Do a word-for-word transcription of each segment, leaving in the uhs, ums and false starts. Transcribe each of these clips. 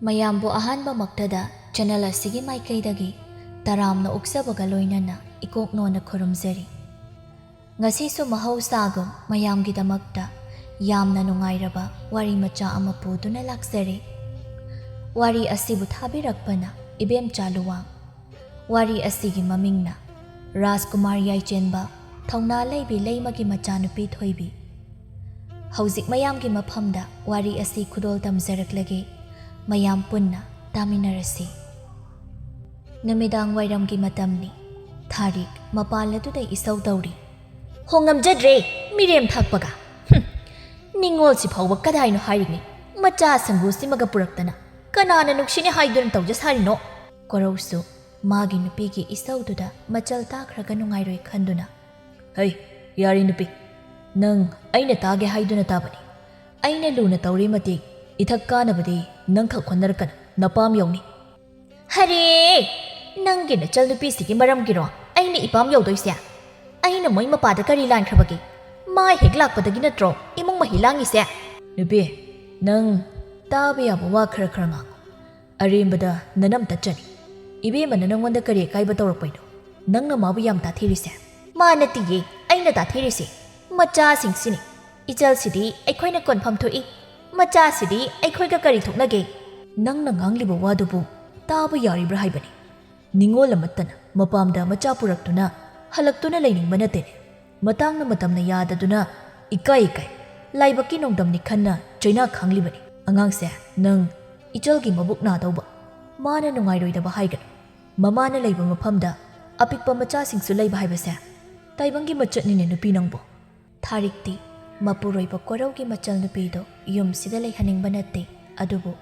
ꯃꯌꯥꯝꯕꯨ ꯑꯍꯥꯟꯕꯃꯛꯇꯗ ꯆꯦꯅꯦꯜ ꯑꯁꯤꯒꯤ ꯃꯥꯏꯀꯩꯗꯒꯤ ꯇꯔꯥꯝꯅ ꯑꯣꯛꯆꯕꯒ ꯂꯣꯏꯅꯅ ꯏꯀꯣꯛꯅꯣꯅ ꯈꯨꯔꯨꯝꯖꯔꯤ꯫ ꯉꯁꯤꯁꯨ ꯃꯍꯧꯁꯥꯒꯨꯝ ꯃꯌꯥꯝꯒꯤꯗꯃꯛꯇ ꯌꯥꯝꯅ ꯅꯨꯡꯉꯥꯏꯔꯕ ꯋꯥꯔꯤ ꯃꯆꯥ ꯑꯃ ꯄꯨꯗꯨꯅ ꯂꯥꯛꯆꯔꯤ꯫ ꯋꯥꯔꯤ ꯑꯁꯤꯕꯨ ꯊꯥꯕꯤꯔꯛꯄꯅ ꯏꯕꯦꯝꯆꯥ ꯂꯨꯋꯥꯡ꯫ ꯋꯥꯔꯤ ꯑꯁꯤꯒꯤ ꯃꯃꯤꯡꯅ ꯔꯥꯖꯀꯨꯃꯥꯔ ꯌꯥꯏꯆꯦꯟꯕ, ꯊꯧꯅꯥ ꯂꯩꯕꯤ ꯂꯩꯃꯒꯤ ꯃꯆꯥꯅꯨꯄꯤ ꯊꯣꯏꯕꯤ꯫ ꯍꯧꯖꯤꯛ ꯃꯌꯥꯝꯒꯤ ꯃꯐꯝꯗ ꯋꯥꯔꯤ ꯑꯁꯤ ꯈꯨꯗꯣꯜ ꯇꯝꯖꯔꯛꯂꯒꯦ꯫ ꯃꯌꯥꯝ ꯄꯨꯟꯅ ꯇꯥꯃꯤꯟꯅꯔꯁꯤ꯫ ꯅꯨꯃꯤꯗꯥꯡ ꯋꯥꯏꯔꯝꯒꯤ ꯃꯇꯝꯅꯤ꯫ ꯊꯥꯔꯤꯛ ꯃꯄꯥꯟ ꯑꯗꯨꯗ ꯏꯁꯧ ꯇꯧꯔꯤ꯫ "ꯍꯣ, ꯉꯝꯖꯗ꯭ꯔꯦ, ꯃꯤꯔꯦꯝ ꯊꯛꯄꯒ꯫ ꯍꯨꯝ, ꯅꯤꯡꯉꯣꯜꯁꯤ ꯐꯥꯎꯕ ꯀꯗꯥꯏꯅꯣ ꯍꯥꯏꯔꯤꯉꯩ ꯃꯆꯥ ꯁꯪꯒꯨꯁꯤꯃꯒ ꯄꯨꯔꯛꯇꯅ ꯀꯅꯥꯅ ꯅꯨꯡꯁꯤꯅꯤ ꯍꯥꯏꯗꯨꯅ ꯇꯧꯖ ꯁꯥꯔꯤꯅꯣ?" ꯀꯣꯔꯧꯁꯨ ꯃꯥꯒꯤ ꯅꯨꯄꯤꯒꯤ ꯏꯁꯧꯗꯨꯗ ꯃꯆꯜ ꯇꯥꯈ꯭ꯔꯒ ꯅꯨꯡꯉꯥꯏꯔꯣꯏ ꯈꯟꯗꯨꯅ, "ꯍꯩ, ꯌꯥꯔꯦ ꯅꯨꯄꯤ, ꯅꯪ ꯑꯩꯅ ꯇꯥꯒꯦ ꯍꯥꯏꯗꯨꯅ ꯇꯥꯕꯅꯤ꯫ ꯑꯩꯅ ꯂꯨꯅ ꯇꯧꯔꯤ ꯃꯇꯤꯛ ꯏꯊꯛ ꯀꯥꯅꯕꯗꯤ ꯅꯪ ꯈꯛ ꯍꯣꯠꯅꯔꯛꯀꯅꯨ, ꯅꯄꯥꯝ ꯌꯧꯅꯤ꯫" "ꯍꯔꯦ, ꯅꯪꯒꯤ ꯅꯆꯜ ꯅꯨꯄꯤꯁꯤꯒꯤ ꯃꯔꯝꯒꯤꯔꯣ ꯑꯩꯅ ꯏꯄꯥꯝ ꯌꯧꯗꯣꯏꯁꯦ? ꯑꯩꯅ ꯃꯣꯏ ꯃꯄꯥꯗ ꯀꯔꯤ ꯂꯥꯟꯈ꯭ꯔꯕꯒꯦ? ꯃꯥ ꯍꯦꯛ ꯂꯥꯛꯄꯗꯒꯤ ꯅꯠꯇ꯭ꯔꯣ ꯏꯃꯨꯡ ꯃꯍꯤ ꯂꯥꯡꯉꯤꯁꯦ?" "ꯅꯨꯄꯤ, ꯅꯪ ꯇꯥꯕ ꯌꯥꯕ ꯋꯥ ꯈꯔ ꯈꯔ ꯉꯥꯡꯉꯨ꯫ ꯑꯔꯦꯝꯕꯗ ꯅꯅꯝ ꯇꯠꯆꯅꯤ꯫ ꯏꯕꯦꯝꯃꯅ ꯅꯪꯉꯣꯟꯗ ꯀꯔꯤ ꯑꯀꯥꯏꯕ ꯇꯧꯔꯛꯄꯩꯅꯣ? ꯅꯪꯅ ꯃꯥꯕꯨ ꯌꯥꯝ ꯇꯥꯊꯤꯔꯤꯁꯦ?" "ꯃꯥ ꯅꯠꯇꯤꯌꯦ, ꯑꯩꯅ ꯇꯥꯊꯤꯔꯤꯁꯦ ꯃꯆꯥꯁꯤꯡꯁꯤꯅꯤ꯫ ꯏꯆꯜꯁꯤꯗꯤ ꯑꯩꯈꯣꯏꯅ ꯀꯣꯟꯐꯝ ꯊꯣꯛꯏ, ꯃꯆꯥꯁꯤꯗꯤ ꯑꯩꯈꯣꯏꯒ ꯀꯔꯤ ꯊꯣꯛꯅꯒꯦ?" "ꯅꯪꯅ ꯉꯥꯡꯂꯤꯕ ꯋꯥꯗꯨꯕꯨ ꯇꯥꯕ ꯌꯥꯔꯤꯕ꯭ꯔꯥ ꯍꯥꯏꯕꯅꯤ? ꯅꯤꯡꯉꯣꯜ ꯑꯃꯠꯇꯅ ꯃꯄꯥꯝꯗ ꯃꯆꯥ ꯄꯨꯔꯛꯇꯨꯅ ꯍꯜꯂꯛꯇꯨꯅ ꯂꯩꯅꯤꯡꯕ ꯅꯠꯇꯦꯅꯦ꯫ ꯃꯇꯥꯡꯅ ꯃꯇꯝꯅ ꯌꯥꯗꯗꯨꯅ ꯏꯀꯥꯏ ꯏꯀꯥꯏ ꯂꯥꯏꯕꯛꯀꯤ ꯅꯣꯡꯗꯝꯅꯤ ꯈꯟꯅ ꯆꯩꯅꯥ ꯈꯥꯡꯂꯤꯕꯅꯤ꯫ ꯑꯉꯥꯡꯁꯦ, ꯅꯪ ꯏꯆꯜꯒꯤ ꯃꯕꯨꯛ ꯅꯥꯗꯧꯕ, ꯃꯥꯅ ꯅꯨꯡꯉꯥꯏꯔꯣꯏꯗꯕ ꯍꯥꯏꯒꯅꯨ꯫ ꯃꯃꯥꯅ ꯂꯩꯕ ꯃꯐꯝꯗ ꯑꯄꯤꯛꯄ ꯃꯆꯥꯁꯤꯡꯁꯨ ꯂꯩꯕ ꯍꯥꯏꯕꯁꯦ ꯇꯥꯏꯕꯪꯒꯤ ꯃꯆꯠꯅꯤꯅꯦ ꯅꯨꯄꯤ ꯅꯪꯕꯨ꯫" ꯊꯥꯔꯤꯛꯇꯤ ꯃꯄꯨꯔꯣꯏꯕ ꯀꯣꯔꯧꯒꯤ ꯃꯆꯜ ꯅꯨꯄꯤꯗꯣ ꯌꯨꯝꯁꯤꯗ ꯂꯩꯍꯟꯅꯤꯡꯕ ꯅꯠꯇꯦ, ꯑꯗꯨꯕꯨ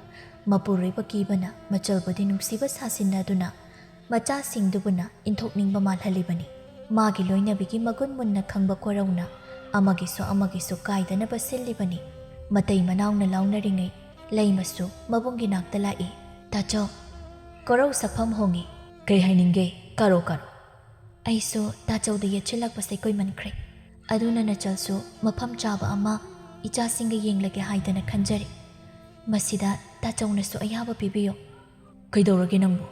ꯃꯄꯨꯔꯣꯏꯕ ꯀꯤꯕꯅ ꯃꯆꯜꯕꯨꯗꯤ ꯅꯨꯡꯁꯤꯕ ꯁꯥꯁꯤꯟꯅꯗꯨꯅ ꯃꯆꯥꯁꯤꯡꯗꯨꯕꯨꯅ ꯏꯟꯊꯣꯛꯅꯤꯡꯕ ꯃꯥꯜꯍꯜꯂꯤꯕꯅꯤ꯫ ꯃꯥꯒꯤ ꯂꯣꯏꯅꯕꯤꯒꯤ ꯃꯒꯨꯟ ꯃꯨꯟꯅ ꯈꯪꯕ ꯀꯣꯔꯧꯅ ꯑꯃꯒꯤꯁꯨ ꯑꯃꯒꯤꯁꯨ ꯀꯥꯏꯗꯅꯕ ꯁꯤꯜꯂꯤꯕꯅꯤ꯫ ꯃꯇꯩ ꯃꯅꯥꯎꯅ ꯂꯥꯎꯅꯔꯤꯉꯩ ꯂꯩꯃꯁꯨ ꯃꯕꯨꯡꯒꯤ ꯅꯥꯛꯇ ꯂꯥꯛꯏ꯫ "ꯇꯥꯆꯧ꯫" ꯀꯣꯔꯧ ꯁꯛꯐꯝ ꯍꯣꯡꯉꯤ꯫ "ꯀꯩ ꯍꯥꯏꯅꯤꯡꯒꯦ? ꯀꯥꯔꯣ, ꯀꯥꯔꯣ꯫" "ꯑꯩꯁꯨ ꯇꯥꯆꯧꯗ ꯌꯦꯠꯁꯤꯜꯂꯛꯄꯁꯦ ꯀꯨꯏꯃꯟꯈ꯭ꯔꯦ꯫ ꯑꯗꯨꯅ ꯅꯆꯜꯁꯨ ꯃꯐꯝ ꯆꯥꯕ ꯑꯃ ꯏꯆꯥꯁꯤꯡꯒ ꯌꯦꯡꯂꯒꯦ ꯍꯥꯏꯗꯅ ꯈꯟꯖꯔꯦ꯫ ꯃꯁꯤꯗ ꯇꯥꯆꯧꯅꯁꯨ ꯑꯌꯥꯕ ꯄꯤꯕꯤꯌꯨ꯫ "ꯀꯩꯗꯧꯔꯒꯦ ꯅꯪꯕꯨ?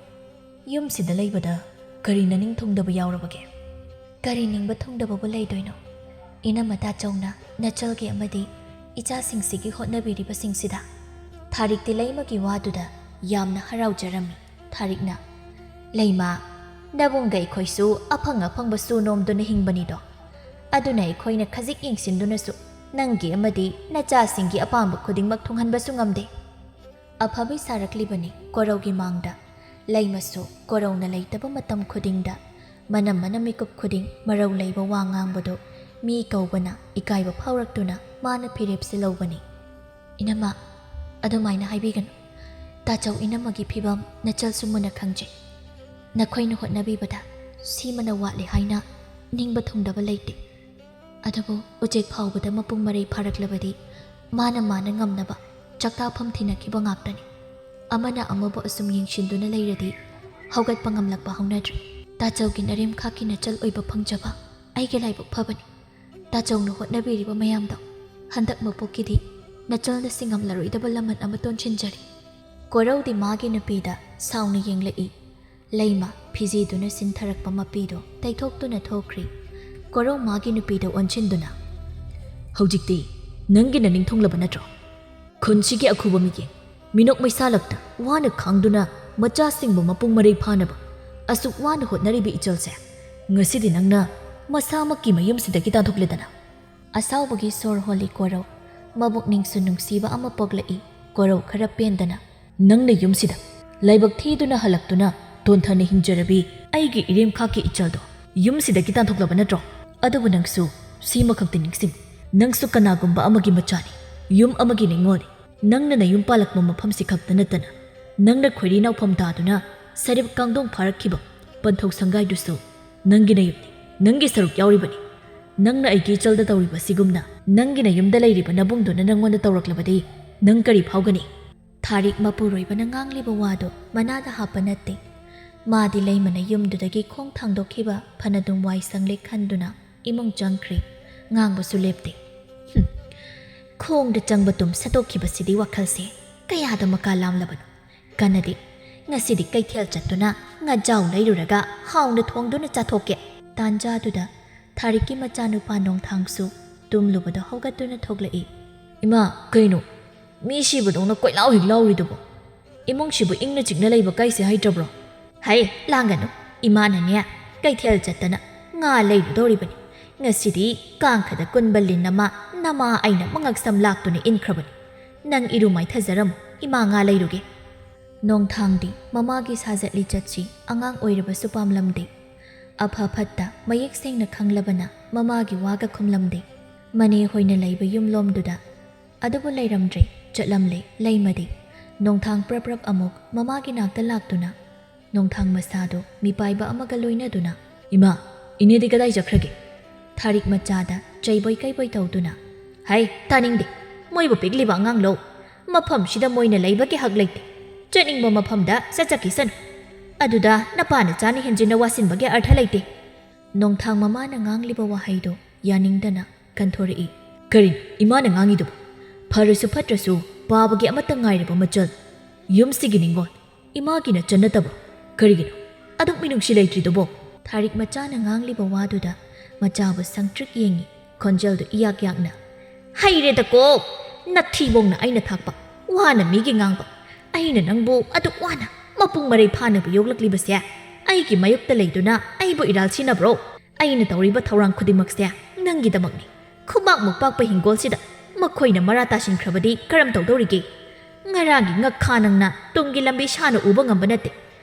ꯌꯨꯝꯁꯤꯗ ꯂꯩꯕꯗ ꯀꯔꯤ ꯅꯅꯤꯡ ꯊꯨꯡꯗꯕ ꯌꯥꯎꯔꯕꯒꯦ?" "ꯀꯔꯤ ꯅꯤꯡꯕ ꯊꯨꯡꯗꯕꯕꯨ ꯂꯩꯗꯣꯏꯅꯣ? ꯏꯅꯝꯃ ꯇꯥꯆꯧꯅ ꯅꯆꯜꯒꯤ ꯑꯃꯗꯤ ꯏꯆꯥꯁꯤꯡꯁꯤꯒꯤ ꯍꯣꯠꯅꯕꯤꯔꯤꯕꯁꯤꯡꯁꯤꯗ꯫" ꯊꯥꯔꯤꯛꯇꯤ ꯂꯩꯃꯒꯤ ꯋꯥꯗꯨꯗ ꯌꯥꯝꯅ ꯍꯔꯥꯎꯖꯔꯝꯃꯤ꯫ ꯊꯥꯔꯤꯛꯅ, "ꯂꯩꯃ, ꯅꯕꯨꯡꯒ ꯑꯩꯈꯣꯏꯁꯨ ꯑꯐꯪ ꯑꯐꯪꯕ ꯁꯨ ꯅꯣꯝꯗꯨꯅ ꯍꯤꯡꯕꯅꯤꯗꯣ꯫ ꯑꯗꯨꯅ ꯑꯩꯈꯣꯏꯅ ꯈꯖꯤꯛ ꯌꯦꯡꯁꯤꯟꯗꯨꯅꯁꯨ ꯅꯪꯒꯤ ꯑꯃꯗꯤ ꯅꯆꯥꯁꯤꯡꯒꯤ ꯑꯄꯥꯝꯕ ꯈꯨꯗꯤꯡꯃꯛ ꯊꯨꯡꯍꯟꯕꯁꯨ ꯉꯝꯗꯦ꯫" ꯑꯐꯕꯤ ꯁꯥꯔꯛꯂꯤꯕꯅꯤ ꯀꯣꯔꯧꯒꯤ ꯃꯥꯡꯗ꯫ ꯂꯩꯃꯁꯨ ꯀꯣꯔꯧꯅ ꯂꯩꯇꯕ ꯃꯇꯝ ꯈꯨꯗꯤꯡꯗ ꯃꯅꯝ ꯃꯅꯝ ꯃꯤꯀꯨꯞ ꯈꯨꯗꯤꯡ ꯃꯔꯧ ꯂꯩꯕ ꯋꯥ ꯉꯥꯡꯕꯗꯨ ꯃꯤ ꯀꯧꯕꯅ ꯏꯀꯥꯏꯕ ꯐꯥꯎꯔꯛꯇꯨꯅ ꯃꯥꯅ ꯐꯤꯔꯦꯞꯁꯦ ꯂꯧꯕꯅꯤ꯫ "ꯏꯅꯝꯃ, ꯑꯗꯨꯃꯥꯏꯅ ꯍꯥꯏꯕꯤꯒꯅꯨ꯫ ꯇꯥꯆꯧ ꯏꯅꯝꯃꯒꯤ ꯐꯤꯕꯝ ꯅꯆꯜꯁꯨ ꯃꯨꯟꯅ ꯈꯪꯖꯩ꯫ ꯅꯈꯣꯏꯅ ꯍꯣꯠꯅꯕꯤꯕꯗ ꯁꯤꯃꯅ ꯋꯥꯠꯂꯦ ꯍꯥꯏꯅ ꯅꯤꯡꯕ ꯊꯨꯡꯗꯕ ꯂꯩꯇꯦ꯫ ꯑꯗꯨꯕꯨ ꯎꯆꯦꯛ ꯐꯥꯎꯕꯗ ꯃꯄꯨꯡ ꯃꯔꯩ ꯐꯥꯔꯛꯂꯕꯗꯤ ꯃꯥꯅ ꯃꯥꯅ ꯉꯝꯅꯕ ꯆꯥꯛꯇꯥꯐꯝ ꯊꯤꯅꯈꯤꯕ ꯉꯥꯛꯇꯅꯤ꯫ ꯑꯃꯅ ꯑꯃꯕꯨ ꯑꯁꯨꯝ ꯌꯦꯡꯁꯤꯟꯗꯨꯅ ꯂꯩꯔꯗꯤ ꯍꯧꯒꯠꯄ ꯉꯝꯂꯛꯄ ꯍꯧꯅꯗ꯭ꯔꯤ꯫ ꯇꯥꯆꯧꯒꯤ ꯅꯔꯦꯝꯈꯥꯛꯀꯤ ꯅꯆꯜ ꯑꯣꯏꯕ ꯐꯪꯖꯕ ꯑꯩꯒꯤ ꯂꯥꯏꯕꯛ ꯐꯕꯅꯤ꯫ ꯇꯥꯆꯧꯅ ꯍꯣꯠꯅꯕꯤꯔꯤꯕ ꯃꯌꯥꯝꯗꯣ ꯍꯟꯗꯛ ꯃꯄꯣꯛꯀꯤꯗꯤ ꯅꯆꯜꯅ ꯁꯤꯡꯉꯝꯂꯔꯣꯏꯗꯕ ꯂꯃꯟ ꯑꯃ ꯇꯣꯟꯁꯤꯟꯖꯔꯤ꯫" ꯀꯣꯔꯧꯗꯤ ꯃꯥꯒꯤ ꯅꯨꯄꯤꯗ ꯁꯥꯎꯅ ꯌꯦꯡꯂꯛꯏ꯫ ꯂꯩꯃ ꯐꯤꯖꯤꯗꯨꯅ ꯁꯤꯟꯊꯔꯛꯄ ꯃꯄꯤꯗꯣ ꯇꯩꯊꯣꯛꯇꯨꯅ ꯊꯣꯛꯈ꯭ꯔꯤ꯫ ꯀꯣꯔꯧ ꯃꯥꯒꯤ ꯅꯨꯄꯤꯗ ꯑꯣꯟꯁꯤꯟꯗꯨꯅ, "ꯍꯧꯖꯤꯛꯇꯤ ꯅꯪꯒꯤ ꯅꯅꯤꯡ ꯊꯨꯡꯂꯕ ꯅꯠꯇ꯭ꯔꯣ? ꯈꯨꯟꯁꯤꯒꯤ ꯑꯈꯨꯕ ꯃꯤꯠꯌꯦꯡ, ꯃꯤꯅꯣꯛ ꯃꯩꯁꯥ ꯂꯛꯇ ꯋꯥꯅ ꯈꯥꯡꯗꯨꯅ ꯃꯆꯥꯁꯤꯡꯕꯨ ꯃꯄꯨꯡ ꯃꯔꯩ ꯐꯥꯅꯕ ꯑꯁꯨꯛ ꯋꯥꯅ ꯍꯣꯠꯅꯔꯤꯕ ꯏꯆꯜꯁꯦ ꯉꯁꯤꯗꯤ ꯅꯪꯅ ꯃꯁꯥꯃꯛꯀꯤ ꯃꯌꯨꯝꯁꯤꯗꯒꯤ ꯇꯥꯟꯊꯣꯛꯂꯦꯗꯅ꯫" ꯑꯁꯥꯎꯕꯒꯤ ꯁꯣꯔ ꯍꯣꯜꯂꯤ ꯀꯣꯔꯧ꯫ ꯃꯕꯨꯛꯅꯤꯡꯁꯨ ꯅꯨꯡꯁꯤꯕ ꯑꯃ ꯄꯣꯛꯂꯛꯏ ꯀꯣꯔꯧ ꯈꯔ ꯄꯦꯟꯗꯅ꯫ "ꯅꯪꯅ ꯌꯨꯝꯁꯤꯗ ꯂꯥꯏꯕꯛ ꯊꯤꯗꯨꯅ ꯍꯜꯂꯛꯇꯨꯅ ꯇꯣꯟꯊꯅ ꯍꯤꯡꯖꯔꯕꯤ ꯑꯩꯒꯤ ꯏꯔꯦꯝꯈꯥꯛꯀꯤ ꯏꯆꯜꯗꯣ ꯌꯨꯝꯁꯤꯗꯒꯤ ꯇꯥꯟꯊꯣꯛꯂꯕ ꯅꯠꯇ꯭ꯔꯣ? ꯑꯗꯨꯕꯨ ꯅꯪꯁꯨ ꯁꯤꯃꯈꯛꯇꯤ ꯅꯤꯡꯁꯤꯡ, ꯅꯪꯁꯨ ꯀꯅꯥꯒꯨꯝꯕ ꯑꯃꯒꯤ ꯃꯆꯥꯅꯤ, ꯌꯨꯝ ꯑꯃꯒꯤ ꯅꯤꯉꯣꯜꯅꯤ꯫ ꯅꯪꯅ ꯅꯌꯨꯝ ꯄꯥꯜꯂꯛꯄ ꯃꯐꯝꯁꯤ ꯈꯛꯇ ꯅꯠꯇꯅ ꯅꯪꯅ ꯈꯣꯏꯔꯤ ꯅꯥꯎꯐꯝ ꯇꯥꯗꯨꯅ ꯁꯔꯤꯞ ꯀꯥꯡꯗꯣꯡ ꯐꯥꯔꯛꯈꯤꯕ ꯄꯟꯊꯧ ꯁꯪꯒꯥꯏꯗꯨꯁꯨ ꯅꯪꯒꯤ ꯅꯌꯨꯝꯅꯤ, ꯅꯪꯒꯤ ꯁꯔꯨꯛ ꯌꯥꯎꯔꯤꯕꯅꯤ꯫ ꯅꯪꯅ ꯑꯩꯒꯤ ꯏꯆꯜꯗ ꯇꯧꯔꯤꯕ ꯁꯤꯒꯨꯝꯅ ꯅꯪꯒꯤ ꯅꯌꯨꯝꯗ ꯂꯩꯔꯤꯕ ꯅꯕꯨꯡꯗꯨꯅ ꯅꯪꯉꯣꯟꯗ ꯇꯧꯔꯛꯂꯕꯗꯤ ꯅꯪ ꯀꯔꯤ ꯐꯥꯎꯒꯅꯤ?" ꯊꯥꯔꯤꯛ ꯃꯄꯨꯔꯣꯏꯕꯅ ꯉꯥꯡꯂꯤꯕ ꯋꯥꯗꯨ ꯃꯅꯥꯗ ꯍꯥꯞꯄ ꯅꯠꯇꯦ꯫ ꯃꯥꯗꯤ ꯂꯩꯃꯅ ꯌꯨꯝꯗꯨꯗꯒꯤ ꯈꯣꯡ ꯊꯥꯡꯗꯣꯛꯈꯤꯕ ꯐꯅꯗꯨꯝ ꯋꯥꯏ ꯁꯪꯂꯦ ꯈꯟꯗꯨꯅ ꯏꯃꯨꯡ ꯆꯪꯈ꯭ꯔꯤ꯫ ꯉꯥꯡꯕꯁꯨ ꯂꯦꯞꯇꯦ꯫ "ꯍꯨꯝ, ꯈꯣꯡꯗ ꯆꯪꯕ ꯇꯨꯝ ꯁꯠꯇꯣꯛꯈꯤꯕꯁꯤꯗꯤ ꯋꯥꯈꯜꯁꯦ ꯀꯌꯥꯗ ꯃꯀꯥ ꯂꯥꯝꯂꯕꯅꯣ? ꯀꯥꯟꯅꯗꯦ, ꯉꯁꯤꯗꯤ ꯀꯩꯊꯦꯜ ꯆꯠꯇꯨꯅ ꯉꯥꯖꯥꯎ ꯂꯩꯔꯨꯔꯒ ꯍꯥꯎꯅ ꯊꯣꯡꯗꯨꯅ ꯆꯥꯊꯣꯛꯀꯦ꯫ ꯇꯥꯟꯖꯥꯗꯨꯗ ꯊꯥꯔꯤꯛꯀꯤ ꯃꯆꯥꯅꯨꯄꯥ ꯅꯣꯡꯊꯥꯡꯁꯨ ꯇꯨꯝꯂꯨꯕꯗ ꯍꯧꯒꯠꯇꯨꯅ ꯊꯣꯛꯂꯛꯏ꯫ "ꯏꯃꯥ, ꯀꯩꯅꯣ? ꯃꯤ ꯁꯤꯕꯗꯧꯅ ꯀꯣꯏꯂꯥꯎ ꯍꯦꯛ ꯂꯥꯎꯔꯤꯗꯨꯕꯣ? ꯏꯃꯨꯡꯁꯤꯕꯨ ꯏꯪꯅ ꯆꯤꯛꯅ ꯂꯩꯕ ꯀꯥꯏꯁꯦ ꯍꯩꯇ꯭ꯔꯕ꯭ꯔꯣ?" "ꯍꯩ, ꯂꯥꯡꯒꯅꯨ꯫ ꯏꯃꯥꯅꯅꯦ, ꯀꯩꯊꯦꯜ ꯆꯠꯇꯅ ꯉꯥ ꯂꯩꯔꯨꯗꯧꯔꯤꯕꯅꯤ꯫ ꯉꯁꯤꯗꯤ ꯀꯥꯡꯈꯗ ꯀꯨꯟꯕ ꯂꯤꯟ ꯑꯃ ꯅꯃꯥ ꯑꯩꯅ ꯃꯉꯛ ꯁꯝ ꯂꯥꯛꯇꯨꯅ ꯏꯟꯈ꯭ꯔꯕꯅꯤ꯫ ꯅꯪ ꯏꯔꯨ ꯃꯥꯏꯊꯖꯔꯝꯃꯨ, ꯏꯃꯥ ꯉꯥ ꯂꯩꯔꯨꯒꯦ꯫" ꯅꯣꯡꯊꯥꯡꯗꯤ ꯃꯃꯥꯒꯤ ꯁꯥꯖꯠ ꯂꯤꯆꯠꯁꯤ ꯑꯉꯥꯡ ꯑꯣꯏꯔꯕꯁꯨ ꯄꯥꯝꯂꯝꯗꯦ꯫ ꯑꯐ ꯐꯠꯇ ꯃꯌꯦꯛ ꯁꯦꯡꯅ ꯈꯪꯂꯕꯅ ꯃꯃꯥꯒꯤ ꯋꯥꯒ ꯈꯨꯝꯂꯝꯗꯦ꯫ ꯃꯅꯦ ꯍꯣꯏꯅ ꯂꯩꯕ ꯌꯨꯝꯂꯣꯝꯗꯨꯗ ꯑꯗꯨꯕꯨ ꯂꯩꯔꯝꯗ꯭ꯔꯦ, ꯆꯠꯂꯝꯂꯦ ꯂꯩꯃꯗꯤ꯫ ꯅꯣꯡꯊꯥꯡ ꯄ꯭ꯔꯞ ꯄ꯭ꯔꯞ ꯑꯃꯨꯛ ꯃꯃꯥꯒꯤ ꯅꯥꯛꯇ ꯂꯥꯛꯇꯨꯅ ꯅꯣꯡꯊꯥꯡ ꯃꯁꯥꯗꯨ ꯃꯤꯄꯥꯏꯕ ꯑꯃꯒ ꯂꯣꯏꯅꯗꯨꯅ, "ꯏꯃꯥ, ꯏꯅꯦꯗꯤ ꯀꯗꯥꯏ ꯆꯠꯈ꯭ꯔꯒꯦ?" ꯊꯥꯔꯤꯛ ꯃꯆꯥꯗ ꯆꯩꯕꯣꯏ ꯀꯩꯕꯣꯏ ꯇꯧꯗꯨꯅ, "ꯍꯩ, ꯇꯥꯅꯤꯡꯗꯦ꯫ ꯃꯣꯏꯕꯨ ꯄꯤꯛꯂꯤꯕ ꯑꯉꯥꯡꯂꯣ? ꯃꯐꯝꯁꯤꯗ ꯃꯣꯏꯅ ꯂꯩꯕꯒꯤ ꯍꯛ ꯂꯩꯇꯦ꯫ ꯆꯠꯅꯤꯡꯕ ꯃꯐꯝꯗ ꯆꯠꯆꯈꯤꯁꯅꯨ꯫ ꯑꯗꯨꯗ ꯅꯄꯥ ꯅꯆꯥꯅ ꯍꯦꯟꯖꯤꯟꯅ ꯋꯥꯁꯤꯟꯕꯒꯤ ꯑꯔꯊ ꯂꯩꯇꯦ꯫" ꯅꯣꯡꯊꯥꯡ ꯃꯃꯥꯅ ꯉꯥꯡꯂꯤꯕ ꯋꯥꯍꯩꯗꯨ ꯌꯥꯅꯤꯡꯗꯅ ꯀꯟꯊꯣꯔꯛꯏ꯫ "ꯀꯔꯤꯅꯣ ꯏꯃꯥꯅ ꯉꯥꯡꯉꯤꯗꯨꯕꯨ? ꯐꯔꯁꯨ ꯐꯠꯇ꯭ꯔꯁꯨ ꯄꯥꯕꯒꯤ ꯑꯃꯠꯇ ꯉꯥꯏꯔꯕ ꯃꯆꯜ꯫ ꯌꯨꯝꯁꯤꯒꯤ ꯅꯤꯡꯉꯣꯜ꯫ ꯏꯃꯥꯒꯤꯅ ꯆꯠꯅꯗꯕ꯫ ꯀꯔꯤꯒꯤꯅꯣ ꯑꯗꯨꯛ ꯃꯤꯅꯨꯡꯁꯤ ꯂꯩꯇ꯭ꯔꯤꯗꯨꯕꯣ?" ꯊꯥꯔꯤꯛ ꯃꯆꯥꯅ ꯉꯥꯡꯂꯤꯕ ꯋꯥꯗꯨꯗ ꯃꯆꯥꯕꯨ ꯁꯪꯇ꯭ꯔꯤꯛ ꯌꯦꯡꯉꯤ, ꯈꯣꯟꯖꯦꯜꯗꯨ ꯏꯌꯥꯛ ꯌꯥꯛꯅ꯫ "ꯍꯩꯔꯦꯗꯀꯣ! ꯅꯊꯤꯕꯣꯡꯅ ꯑꯩꯅ ꯊꯥꯛꯄ, ꯋꯥꯅ ꯃꯤꯒꯤ ꯉꯥꯡꯕ꯫ ꯑꯩꯅ ꯅꯪꯕꯨ ꯑꯗꯨꯛ ꯋꯥꯅ ꯃꯄꯨꯡ ꯃꯔꯩ ꯐꯥꯅꯕ ꯌꯣꯛꯂꯛꯂꯤꯕꯁꯦ, ꯑꯩꯒꯤ ꯃꯥꯌꯣꯛꯇ ꯂꯩꯗꯨꯅ ꯑꯩꯕꯨ ꯏꯔꯥꯜ ꯁꯤꯟꯅꯕ꯭ꯔꯣ? ꯑꯩꯅ ꯇꯧꯔꯤꯕ ꯊꯧꯔꯥꯡ ꯈꯨꯗꯤꯡꯃꯛꯁꯦ ꯅꯪꯒꯤꯗꯃꯛꯅꯤ꯫ ꯈꯨꯕꯥꯛꯃꯨꯛ ꯄꯥꯛꯄ ꯍꯤꯡꯒꯣꯜꯁꯤꯗ ꯃꯈꯣꯏꯅ ꯃꯔꯥ ꯇꯥꯁꯤꯟꯈ꯭ꯔꯕꯗꯤ ꯀꯔꯝ ꯇꯧꯗꯧꯔꯤꯒꯦ? ꯉꯔꯥꯡꯒꯤ ꯉꯛꯈꯥ ꯅꯪꯅ ꯇꯨꯡꯒꯤ ꯂꯝꯕꯤ ꯁꯥꯅ ꯎꯕ ꯉꯝꯕ ꯅꯠꯇꯦ꯫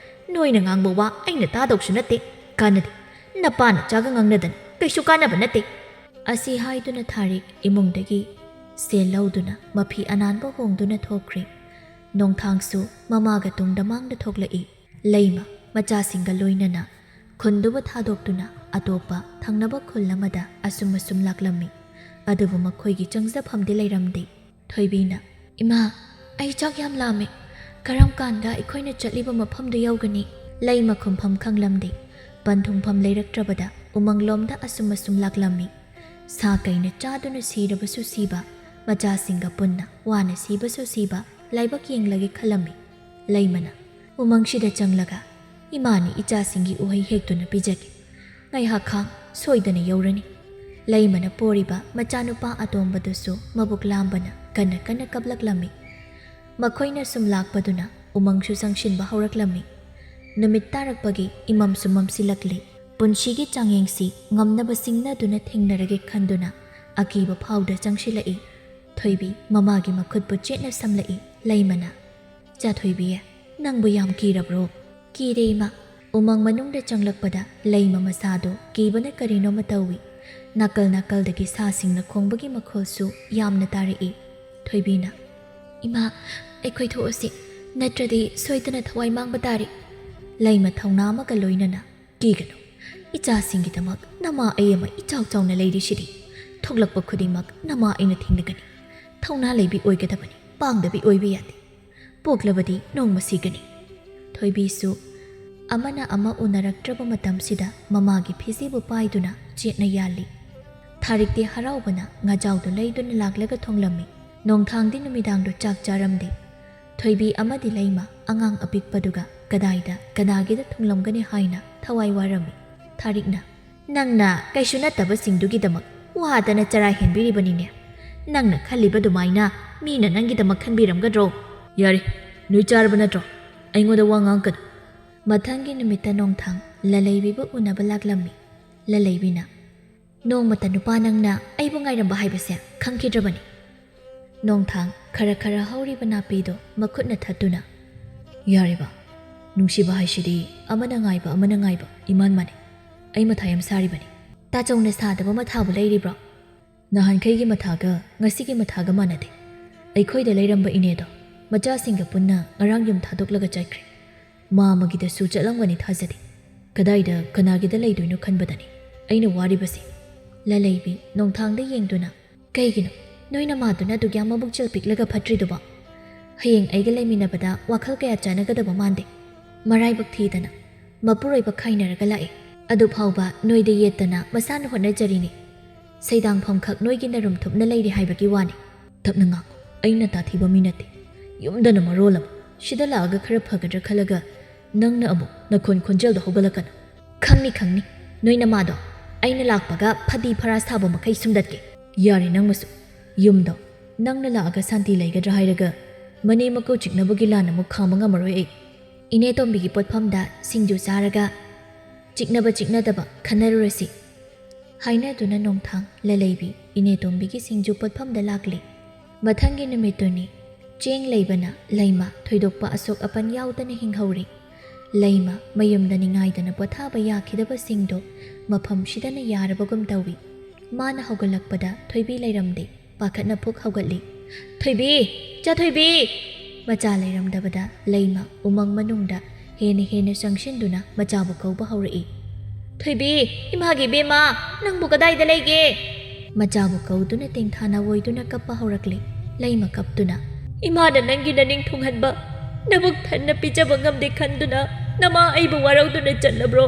ꯅꯣꯏꯅ ꯉꯥꯡꯕ ꯋꯥ ꯑꯩꯅ ꯇꯥꯗꯧꯁꯨ ꯅꯠꯇꯦ꯫ ꯀꯥꯟꯅꯗꯦ꯫ ꯅꯄꯥ ꯅꯆꯥꯒ ꯉꯥꯡꯅꯗꯅ ꯀꯩꯁꯨ ꯀꯥꯟꯅꯕ ꯅꯠꯇꯦ꯫" ꯑꯁꯤ ꯍꯥꯏꯗꯨꯅ ꯊꯥꯔꯤꯛ ꯏꯃꯨꯡꯗꯒꯤ ꯁꯦꯜ ꯂꯧꯗꯨꯅ ꯃꯐꯤ ꯑꯅꯥꯟꯕ ꯍꯣꯡꯗꯨꯅ ꯊꯣꯛꯈ꯭ꯔꯦ꯫ ꯅꯣꯡꯊꯥꯡꯁꯨ ꯃꯃꯥꯒ ꯇꯨꯡꯗ ꯃꯥꯡꯗ ꯊꯣꯛꯂꯛꯏ꯫ ꯂꯩꯃ ꯃꯆꯥꯁꯤꯡꯒ ꯂꯣꯏꯅꯅ ꯈꯨꯟꯗꯨꯕꯨ ꯊꯥꯗꯣꯛꯇꯨꯅ ꯑꯇꯣꯞꯄ ꯊꯪꯅꯕ ꯈꯨꯜ ꯑꯃꯗ ꯑꯁꯨꯝ ꯑꯁꯨꯝ ꯂꯥꯛꯂꯝꯃꯤ꯫ ꯑꯗꯨꯕꯨ ꯃꯈꯣꯏꯒꯤ ꯆꯪꯖꯐꯝꯗꯤ ꯂꯩꯔꯝꯗꯦ꯫ ꯊꯣꯏꯕꯤꯅ, "ꯏꯃꯥ, ꯑꯩ ꯆꯥꯛ ꯌꯥꯝ ꯂꯥꯝꯃꯦ꯫ ꯀꯔꯝ ꯀꯥꯟꯗ ꯑꯩꯈꯣꯏꯅ ꯆꯠꯂꯤꯕ ꯃꯐꯝꯗꯨ ꯌꯧꯒꯅꯤ?" ꯂꯩꯃ ꯈꯨꯝꯐꯝ ꯈꯪꯂꯝꯗꯦ꯫ ꯄꯟꯊꯨꯡꯐꯝ ꯂꯩꯔꯛꯇ꯭ꯔꯕꯗ ꯎꯃꯪꯂꯣꯝꯗ ꯑꯁꯨꯝ ꯑꯁꯨꯝ ꯂꯥꯛꯂꯝꯃꯤ꯫ ꯁꯥ ꯀꯩꯅ ꯆꯥꯗꯨꯅ ꯁꯤꯔꯕꯁꯨ ꯁꯤꯕ, ꯃꯆꯥꯁꯤꯡꯒ ꯄꯨꯟꯅ ꯋꯥꯅ ꯁꯤꯕꯁꯨ ꯁꯤꯕ, ꯂꯥꯏꯕꯛ ꯌꯦꯡꯂꯒꯦ ꯈꯜꯂꯝꯃꯤ꯫ ꯂꯩꯃꯅ ꯎꯃꯪꯁꯤꯗ ꯆꯪꯂꯒ, "ꯏꯃꯥꯅꯤ ꯏꯆꯥꯁꯤꯡꯒꯤ ꯎꯍꯩ ꯍꯦꯛꯇꯨꯅ ꯄꯤꯖꯒꯦ꯫ ꯉꯥꯏꯍꯥꯛ ꯈꯥꯡ, ꯁꯣꯏꯗꯅ ꯌꯧꯔꯅꯤ꯫" ꯂꯩꯃꯅ ꯄꯣꯔꯤꯕ ꯃꯆꯥꯅꯨꯄꯥ ꯑꯇꯣꯝꯕꯗꯨꯁꯨ ꯃꯕꯨꯛ ꯂꯥꯝꯕꯅ ꯀꯟꯅ ꯀꯟꯅ ꯀꯞꯂꯛꯂꯝꯃꯤ꯫ ꯃꯈꯣꯏꯅ ꯁꯨꯝ ꯂꯥꯛꯄꯗꯨꯅ ꯎꯃꯪꯁꯨ ꯆꯪꯁꯤꯟꯕ ꯍꯧꯔꯛꯂꯝꯃꯤ꯫ ꯅꯨꯃꯤꯠ ꯇꯥꯔꯛꯄꯒꯤ ꯏꯃꯝꯁꯨ ꯃꯝꯁꯤꯜꯂꯛꯂꯤ꯫ ꯄꯨꯟꯁꯤꯒꯤ ꯆꯥꯡꯌꯦꯡꯁꯤ ꯉꯝꯅꯕ ꯁꯤꯡꯅꯗꯨꯅ ꯊꯦꯡꯅꯔꯒꯦ ꯈꯟꯗꯨꯅ ꯑꯀꯤꯕ ꯐꯥꯎꯗ ꯆꯪꯁꯤꯜꯂꯛꯏ꯫ ꯊꯣꯏꯕꯤ ꯃꯃꯥꯒꯤ ꯃꯈꯨꯠꯄꯨ ꯆꯦꯠꯅ ꯁꯝꯂꯛꯏ꯫ ꯂꯩꯃꯅ, "ꯏꯆꯥ ꯊꯣꯏꯕꯤ, ꯅꯪꯕꯨ ꯌꯥꯝ ꯀꯤꯔꯕ꯭ꯔꯣ?" "ꯀꯤꯔꯦ, ꯏꯃꯥ꯫" ꯎꯃꯪ ꯃꯅꯨꯡꯗ ꯆꯪꯂꯛꯄꯗ ꯂꯩꯃ ꯃꯁꯥꯗꯣ ꯀꯤꯕꯅ ꯀꯔꯤꯅꯣꯃ ꯇꯧꯏ꯫ ꯅꯥꯀꯜ ꯅꯥꯀꯜꯗꯒꯤ ꯁꯥꯁꯤꯡꯅ ꯈꯣꯡꯕꯒꯤ ꯃꯈꯣꯜꯁꯨ ꯌꯥꯝꯅ ꯇꯥꯔꯛꯏ꯫ ꯊꯣꯏꯕꯤꯅ, "ꯏꯃꯥ, ꯑꯩꯈꯣꯏ ꯊꯣꯛꯑꯁꯤ, ꯅꯠꯇ꯭ꯔꯗꯤ ꯁꯣꯏꯗꯅ ꯊꯋꯥꯏ ꯃꯥꯡꯕ ꯇꯥꯔꯦ꯫" ꯂꯩꯃ ꯊꯧꯅꯥ ꯑꯃꯒ ꯂꯣꯏꯅꯅ, "ꯀꯤꯒꯅꯨ, ꯏꯆꯥꯁꯤꯡꯒꯤꯗꯃꯛ ꯅꯃꯥ ꯑꯩ ꯑꯃ ꯏꯆꯥꯎ ꯆꯥꯎꯅ ꯂꯩꯔꯤꯁꯤꯗꯤ꯫ ꯊꯣꯛꯂꯛꯄ ꯈꯨꯗꯤꯡꯃꯛ ꯅꯃꯥ ꯑꯩꯅ ꯊꯦꯡꯅꯒꯅꯤ꯫ ꯊꯧꯅꯥ ꯂꯩꯕꯤ ꯑꯣꯏꯒꯗꯕꯅꯤ, ꯄꯥꯡꯗꯕꯤ ꯑꯣꯏꯕ ꯌꯥꯗꯦ꯫ ꯄꯣꯛꯂꯕꯗꯤ ꯅꯣꯡꯃ ꯁꯤꯒꯅꯤ꯫" ꯊꯣꯏꯕꯤꯁꯨ ꯑꯃꯅ ꯑꯃ ꯎꯅꯔꯛꯇ꯭ꯔꯕ ꯃꯇꯝꯁꯤꯗ ꯃꯃꯥꯒꯤ ꯐꯤꯖꯦꯕꯨ ꯄꯥꯏꯗꯨꯅ ꯆꯦꯠꯅ ꯌꯥꯜꯂꯤ꯫ ꯊꯥꯔꯤꯛꯇꯤ ꯍꯔꯥꯎꯕꯅ ꯉꯥꯖꯥꯎꯗꯨ ꯂꯩꯗꯨꯅ ꯂꯥꯛꯂꯒ ꯊꯣꯡꯂꯝꯃꯤ꯫ ꯅꯣꯡꯊꯥꯡꯗꯤ ꯅꯨꯃꯤꯗꯥꯡꯗꯨ ꯆꯥꯛ ꯆꯥꯔꯝꯗꯦ꯫ ꯊꯣꯏꯕꯤ ꯑꯃꯗꯤ ꯂꯩꯃ ꯑꯉꯥꯡ ꯑꯄꯤꯛꯄꯗꯨꯒ ꯀꯗꯥꯏꯗ ꯀꯅꯥꯒꯤꯗ ꯊꯨꯡꯂꯝꯒꯅꯤ ꯍꯥꯏꯅ ꯊꯋꯥꯏ ꯋꯥꯔꯝꯃꯤ꯫ ꯊꯥꯔꯤꯛꯅ, "ꯅꯪꯅ ꯀꯩꯁꯨ ꯅꯠꯇꯕꯁꯤꯡꯗꯨꯒꯤꯗꯃꯛ ꯋꯥꯗꯅ ꯆꯔꯥ ꯍꯦꯟꯕꯤꯔꯤꯕꯅꯤꯅꯦ꯫ ꯅꯪꯅ ꯈꯜꯂꯤꯕ ꯑꯗꯨꯃꯥꯏꯅ ꯃꯤꯅ ꯅꯪꯒꯤꯗꯃꯛ ꯈꯟꯕꯤꯔꯝꯒꯗ꯭ꯔꯣ?" "ꯌꯥꯔꯦ, ꯅꯣꯏ ꯆꯥꯔꯕ ꯅꯠꯇ꯭ꯔꯣ? ꯑꯩꯉꯣꯟꯗ ꯋꯥ ꯉꯥꯡꯀꯅꯨ꯫" ꯃꯊꯪꯒꯤ ꯅꯨꯃꯤꯠꯇ ꯅꯣꯡꯊꯥꯡ ꯂꯂꯩꯕꯤꯕꯨ ꯎꯅꯕ ꯂꯥꯛꯂꯝꯃꯤ꯫ ꯂꯂꯩꯕꯤꯅ, "ꯅꯣꯡꯃꯇ ꯅꯨꯄꯥ ꯅꯪꯅ ꯑꯩꯕꯨ ꯉꯥꯏꯔꯝꯕ ꯍꯥꯏꯕꯁꯦ ꯈꯪꯈꯤꯗ꯭ꯔꯕꯅꯤ꯫" ꯅꯣꯡꯊꯥꯡ ꯈꯔ ꯈꯔ ꯍꯧꯔꯤꯕ ꯅꯥꯄꯤꯗꯣ ꯃꯈꯨꯠꯅ ꯊꯠꯇꯨꯅ, "ꯌꯥꯔꯦꯕ, ꯅꯨꯡꯁꯤꯕ ꯍꯥꯏꯁꯤꯗꯤ ꯑꯃꯅ ꯉꯥꯏꯕ ꯑꯃꯅ ꯉꯥꯏꯕ ꯏꯃꯥꯟ ꯃꯥꯟꯅꯩ꯫ ꯑꯩ ꯃꯊꯥ ꯌꯥꯝ ꯁꯥꯔꯤꯕꯅꯤ꯫" "ꯇꯥꯆꯧꯅ ꯁꯥꯗꯕ ꯃꯊꯥꯕꯨ ꯂꯩꯔꯤꯕ꯭ꯔꯣ?" "ꯅꯍꯥꯟꯈꯩꯒꯤ ꯃꯊꯥꯒ ꯉꯁꯤꯒꯤ ꯃꯊꯥꯒ ꯃꯥꯟꯅꯗꯦ꯫ ꯑꯩꯈꯣꯏꯗ ꯂꯩꯔꯝꯕ ꯏꯅꯦꯗꯣ ꯃꯆꯥꯁꯤꯡꯒ ꯄꯨꯟꯅ ꯉꯔꯥꯡ ꯌꯨꯝ ꯊꯥꯗꯣꯛꯂꯒ ꯆꯠꯈ꯭ꯔꯦ꯫ ꯃꯥ ꯑꯃꯒꯤꯗꯁꯨ ꯆꯠꯂꯝꯒꯅꯤ ꯊꯥꯖꯗꯦ꯫ ꯀꯗꯥꯏꯗ ꯀꯅꯥꯒꯤꯗ ꯂꯩꯗꯣꯏꯅꯣ ꯈꯟꯕꯗꯅꯤ ꯑꯩꯅ ꯋꯥꯔꯤꯕꯁꯦ꯫" ꯂꯂꯩꯕꯤ ꯅꯣꯡꯊꯥꯡꯗ ꯌꯦꯡꯗꯨꯅ, "ꯀꯩꯒꯤꯅꯣ ꯅꯣꯏ ꯅꯃꯥꯗꯨꯅ ꯑꯗꯨꯛ ꯌꯥꯝ ꯃꯕꯨꯛꯆꯦꯜ ꯄꯤꯛꯂꯒ ꯐꯠꯇ꯭ꯔꯤꯗꯨꯕꯣ? ꯍꯌꯦꯡ ꯑꯩꯒ ꯂꯩꯃꯤꯟꯅꯕꯗ ꯋꯥꯈꯜ ꯀꯌꯥ ꯆꯥꯟꯅꯒꯗꯕ ꯃꯥꯟꯗꯦ꯫ ꯃꯔꯥꯏꯕꯛ ꯊꯤꯗꯅ ꯃꯄꯨꯔꯣꯏꯕ ꯈꯥꯏꯅꯔꯒ ꯂꯥꯛꯑꯦ꯫ ꯑꯗꯨ ꯐꯥꯎꯕ ꯅꯣꯏꯗ ꯌꯦꯠꯇꯅ ꯃꯁꯥꯅ ꯍꯣꯠꯅꯖꯔꯤꯅꯤ꯫ ꯁꯩꯗꯥꯡꯐꯝꯈꯛ ꯅꯣꯏꯒꯤ ꯅꯔꯨꯝ ꯊꯨꯞꯅ ꯂꯩꯔꯤ ꯍꯥꯏꯕꯒꯤ ꯋꯥꯅꯤ꯫" "ꯇꯞꯅ ꯉꯥꯡꯉꯨ, ꯑꯩꯅ ꯇꯥꯊꯤꯕ ꯃꯤ ꯅꯠꯇꯦ꯫ ꯌꯨꯝꯗꯅ ꯃꯔꯣꯜ ꯑꯃ, ꯁꯤꯗ ꯂꯥꯛꯑꯒ ꯈꯔ ꯐꯒꯗ꯭ꯔꯥ ꯈꯜꯂꯒ ꯅꯪꯅ ꯑꯃꯨꯛ ꯅꯈꯣꯟ ꯈꯣꯟꯖꯦꯜꯗꯣ ꯍꯧꯒꯠꯂꯛꯀꯅꯨ꯫ ꯈꯪꯅꯤ, ꯈꯪꯅꯤ, ꯅꯣꯏ ꯅꯃꯥꯗꯣ ꯑꯩꯅ ꯂꯥꯛꯄꯒ ꯐꯗꯤ ꯐꯔꯥ ꯁꯥꯕ ꯃꯈꯩ ꯁꯨꯝꯗꯠꯀꯦ꯫ ꯌꯥꯔꯦ ꯅꯪꯃꯁꯨ꯫ ꯌꯨꯝꯗꯣ ꯅꯪꯅ ꯂꯥꯛꯑꯒ ꯁꯥꯟꯇꯤ ꯂꯩꯒꯗ꯭ꯔꯥ ꯍꯥꯏꯔꯒ ꯃꯅꯦꯝ ꯃꯀꯨ ꯆꯤꯛꯅꯕꯒꯤ ꯂꯥꯟ ꯑꯃꯨꯛ ꯈꯥꯝꯕ ꯉꯝꯃꯔꯣꯏ ꯑꯩ꯫ ꯏꯅꯦ ꯇꯣꯝꯕꯤꯒꯤ ꯄꯣꯠꯐꯝꯗ ꯁꯤꯡꯖꯨ ꯆꯥꯔꯒ ꯆꯤꯛꯅꯕ ꯆꯤꯛꯅꯗꯕ ꯈꯟꯅꯔꯨꯔꯁꯤ꯫ ꯍꯥꯏꯅꯗꯨꯅ ꯅꯣꯡꯊꯥꯡ, ꯂꯂꯩꯕꯤ ꯏꯅꯦ ꯇꯣꯝꯕꯤꯒꯤ ꯁꯤꯡꯖꯨ ꯄꯣꯠꯐꯝꯗ ꯂꯥꯛꯂꯤ꯫ ꯃꯊꯪꯒꯤ ꯅꯨꯃꯤꯠꯇꯨꯅꯤ꯫ ꯆꯦꯡ ꯂꯩꯕꯅ ꯂꯩꯃ ꯊꯣꯏꯗꯣꯛꯄ ꯑꯁꯣꯛ ꯑꯄꯟ ꯌꯥꯎꯗꯅ ꯍꯤꯡꯍꯧꯔꯤ꯫ ꯂꯩꯃ ꯃꯌꯨꯝꯗ ꯅꯤꯡꯉꯥꯏꯗꯅ ꯄꯣꯊꯥꯕ ꯌꯥꯈꯤꯗꯕꯁꯤꯡꯗꯣ ꯃꯐꯝꯁꯤꯗꯅ ꯌꯥꯔꯕꯒꯨꯝ ꯇꯧꯏ꯫ ꯃꯥꯅ ꯍꯧꯒꯠꯂꯛꯄꯗ ꯊꯣꯏꯕꯤ ꯂꯩꯔꯝꯗꯦ꯫ ꯄꯥꯈꯠꯅ ꯐꯨꯛ ꯍꯧꯒꯠꯂꯤ꯫ "ꯊꯣꯏꯕꯤ! ꯆꯥ ꯊꯣꯏꯕꯤ!" ꯃꯆꯥ ꯂꯩꯔꯝꯗꯕꯗ ꯂꯩꯃ ꯎꯃꯪ ꯃꯅꯨꯡꯗ ꯍꯦꯟꯅ ꯍꯦꯟꯅ ꯆꯪꯁꯤꯟꯗꯨꯅ ꯃꯆꯥꯕꯨ ꯀꯧꯕ ꯍꯧꯔꯛꯏ꯫ "ꯊꯣꯏꯕꯤ! ꯏꯃꯥꯒꯤ ꯏꯕꯦꯝꯃ! ꯅꯪꯕꯨ ꯀꯗꯥꯏꯗ ꯂꯩꯒꯦ?" ꯃꯆꯥꯕꯨ ꯀꯧꯗꯨꯅ ꯇꯦꯡꯊꯥ ꯅꯥꯋꯣꯏꯗꯨꯅ ꯀꯞꯄ ꯍꯧꯔꯛꯂꯤ꯫ ꯂꯩꯃ ꯀꯞꯇꯨꯅ, "ꯏꯃꯥꯅ ꯅꯪꯒꯤ ꯅꯅꯤꯡ ꯊꯨꯡꯍꯟꯕ ꯅꯕꯨꯛ ꯊꯟꯅ ꯄꯤꯖꯕ ꯉꯝꯗꯦ ꯈꯟꯗꯨꯅ ꯅꯃꯥ ꯑꯩꯕꯨ ꯋꯥꯔꯧꯗꯨꯅ ꯆꯠꯂꯕ꯭ꯔꯣ?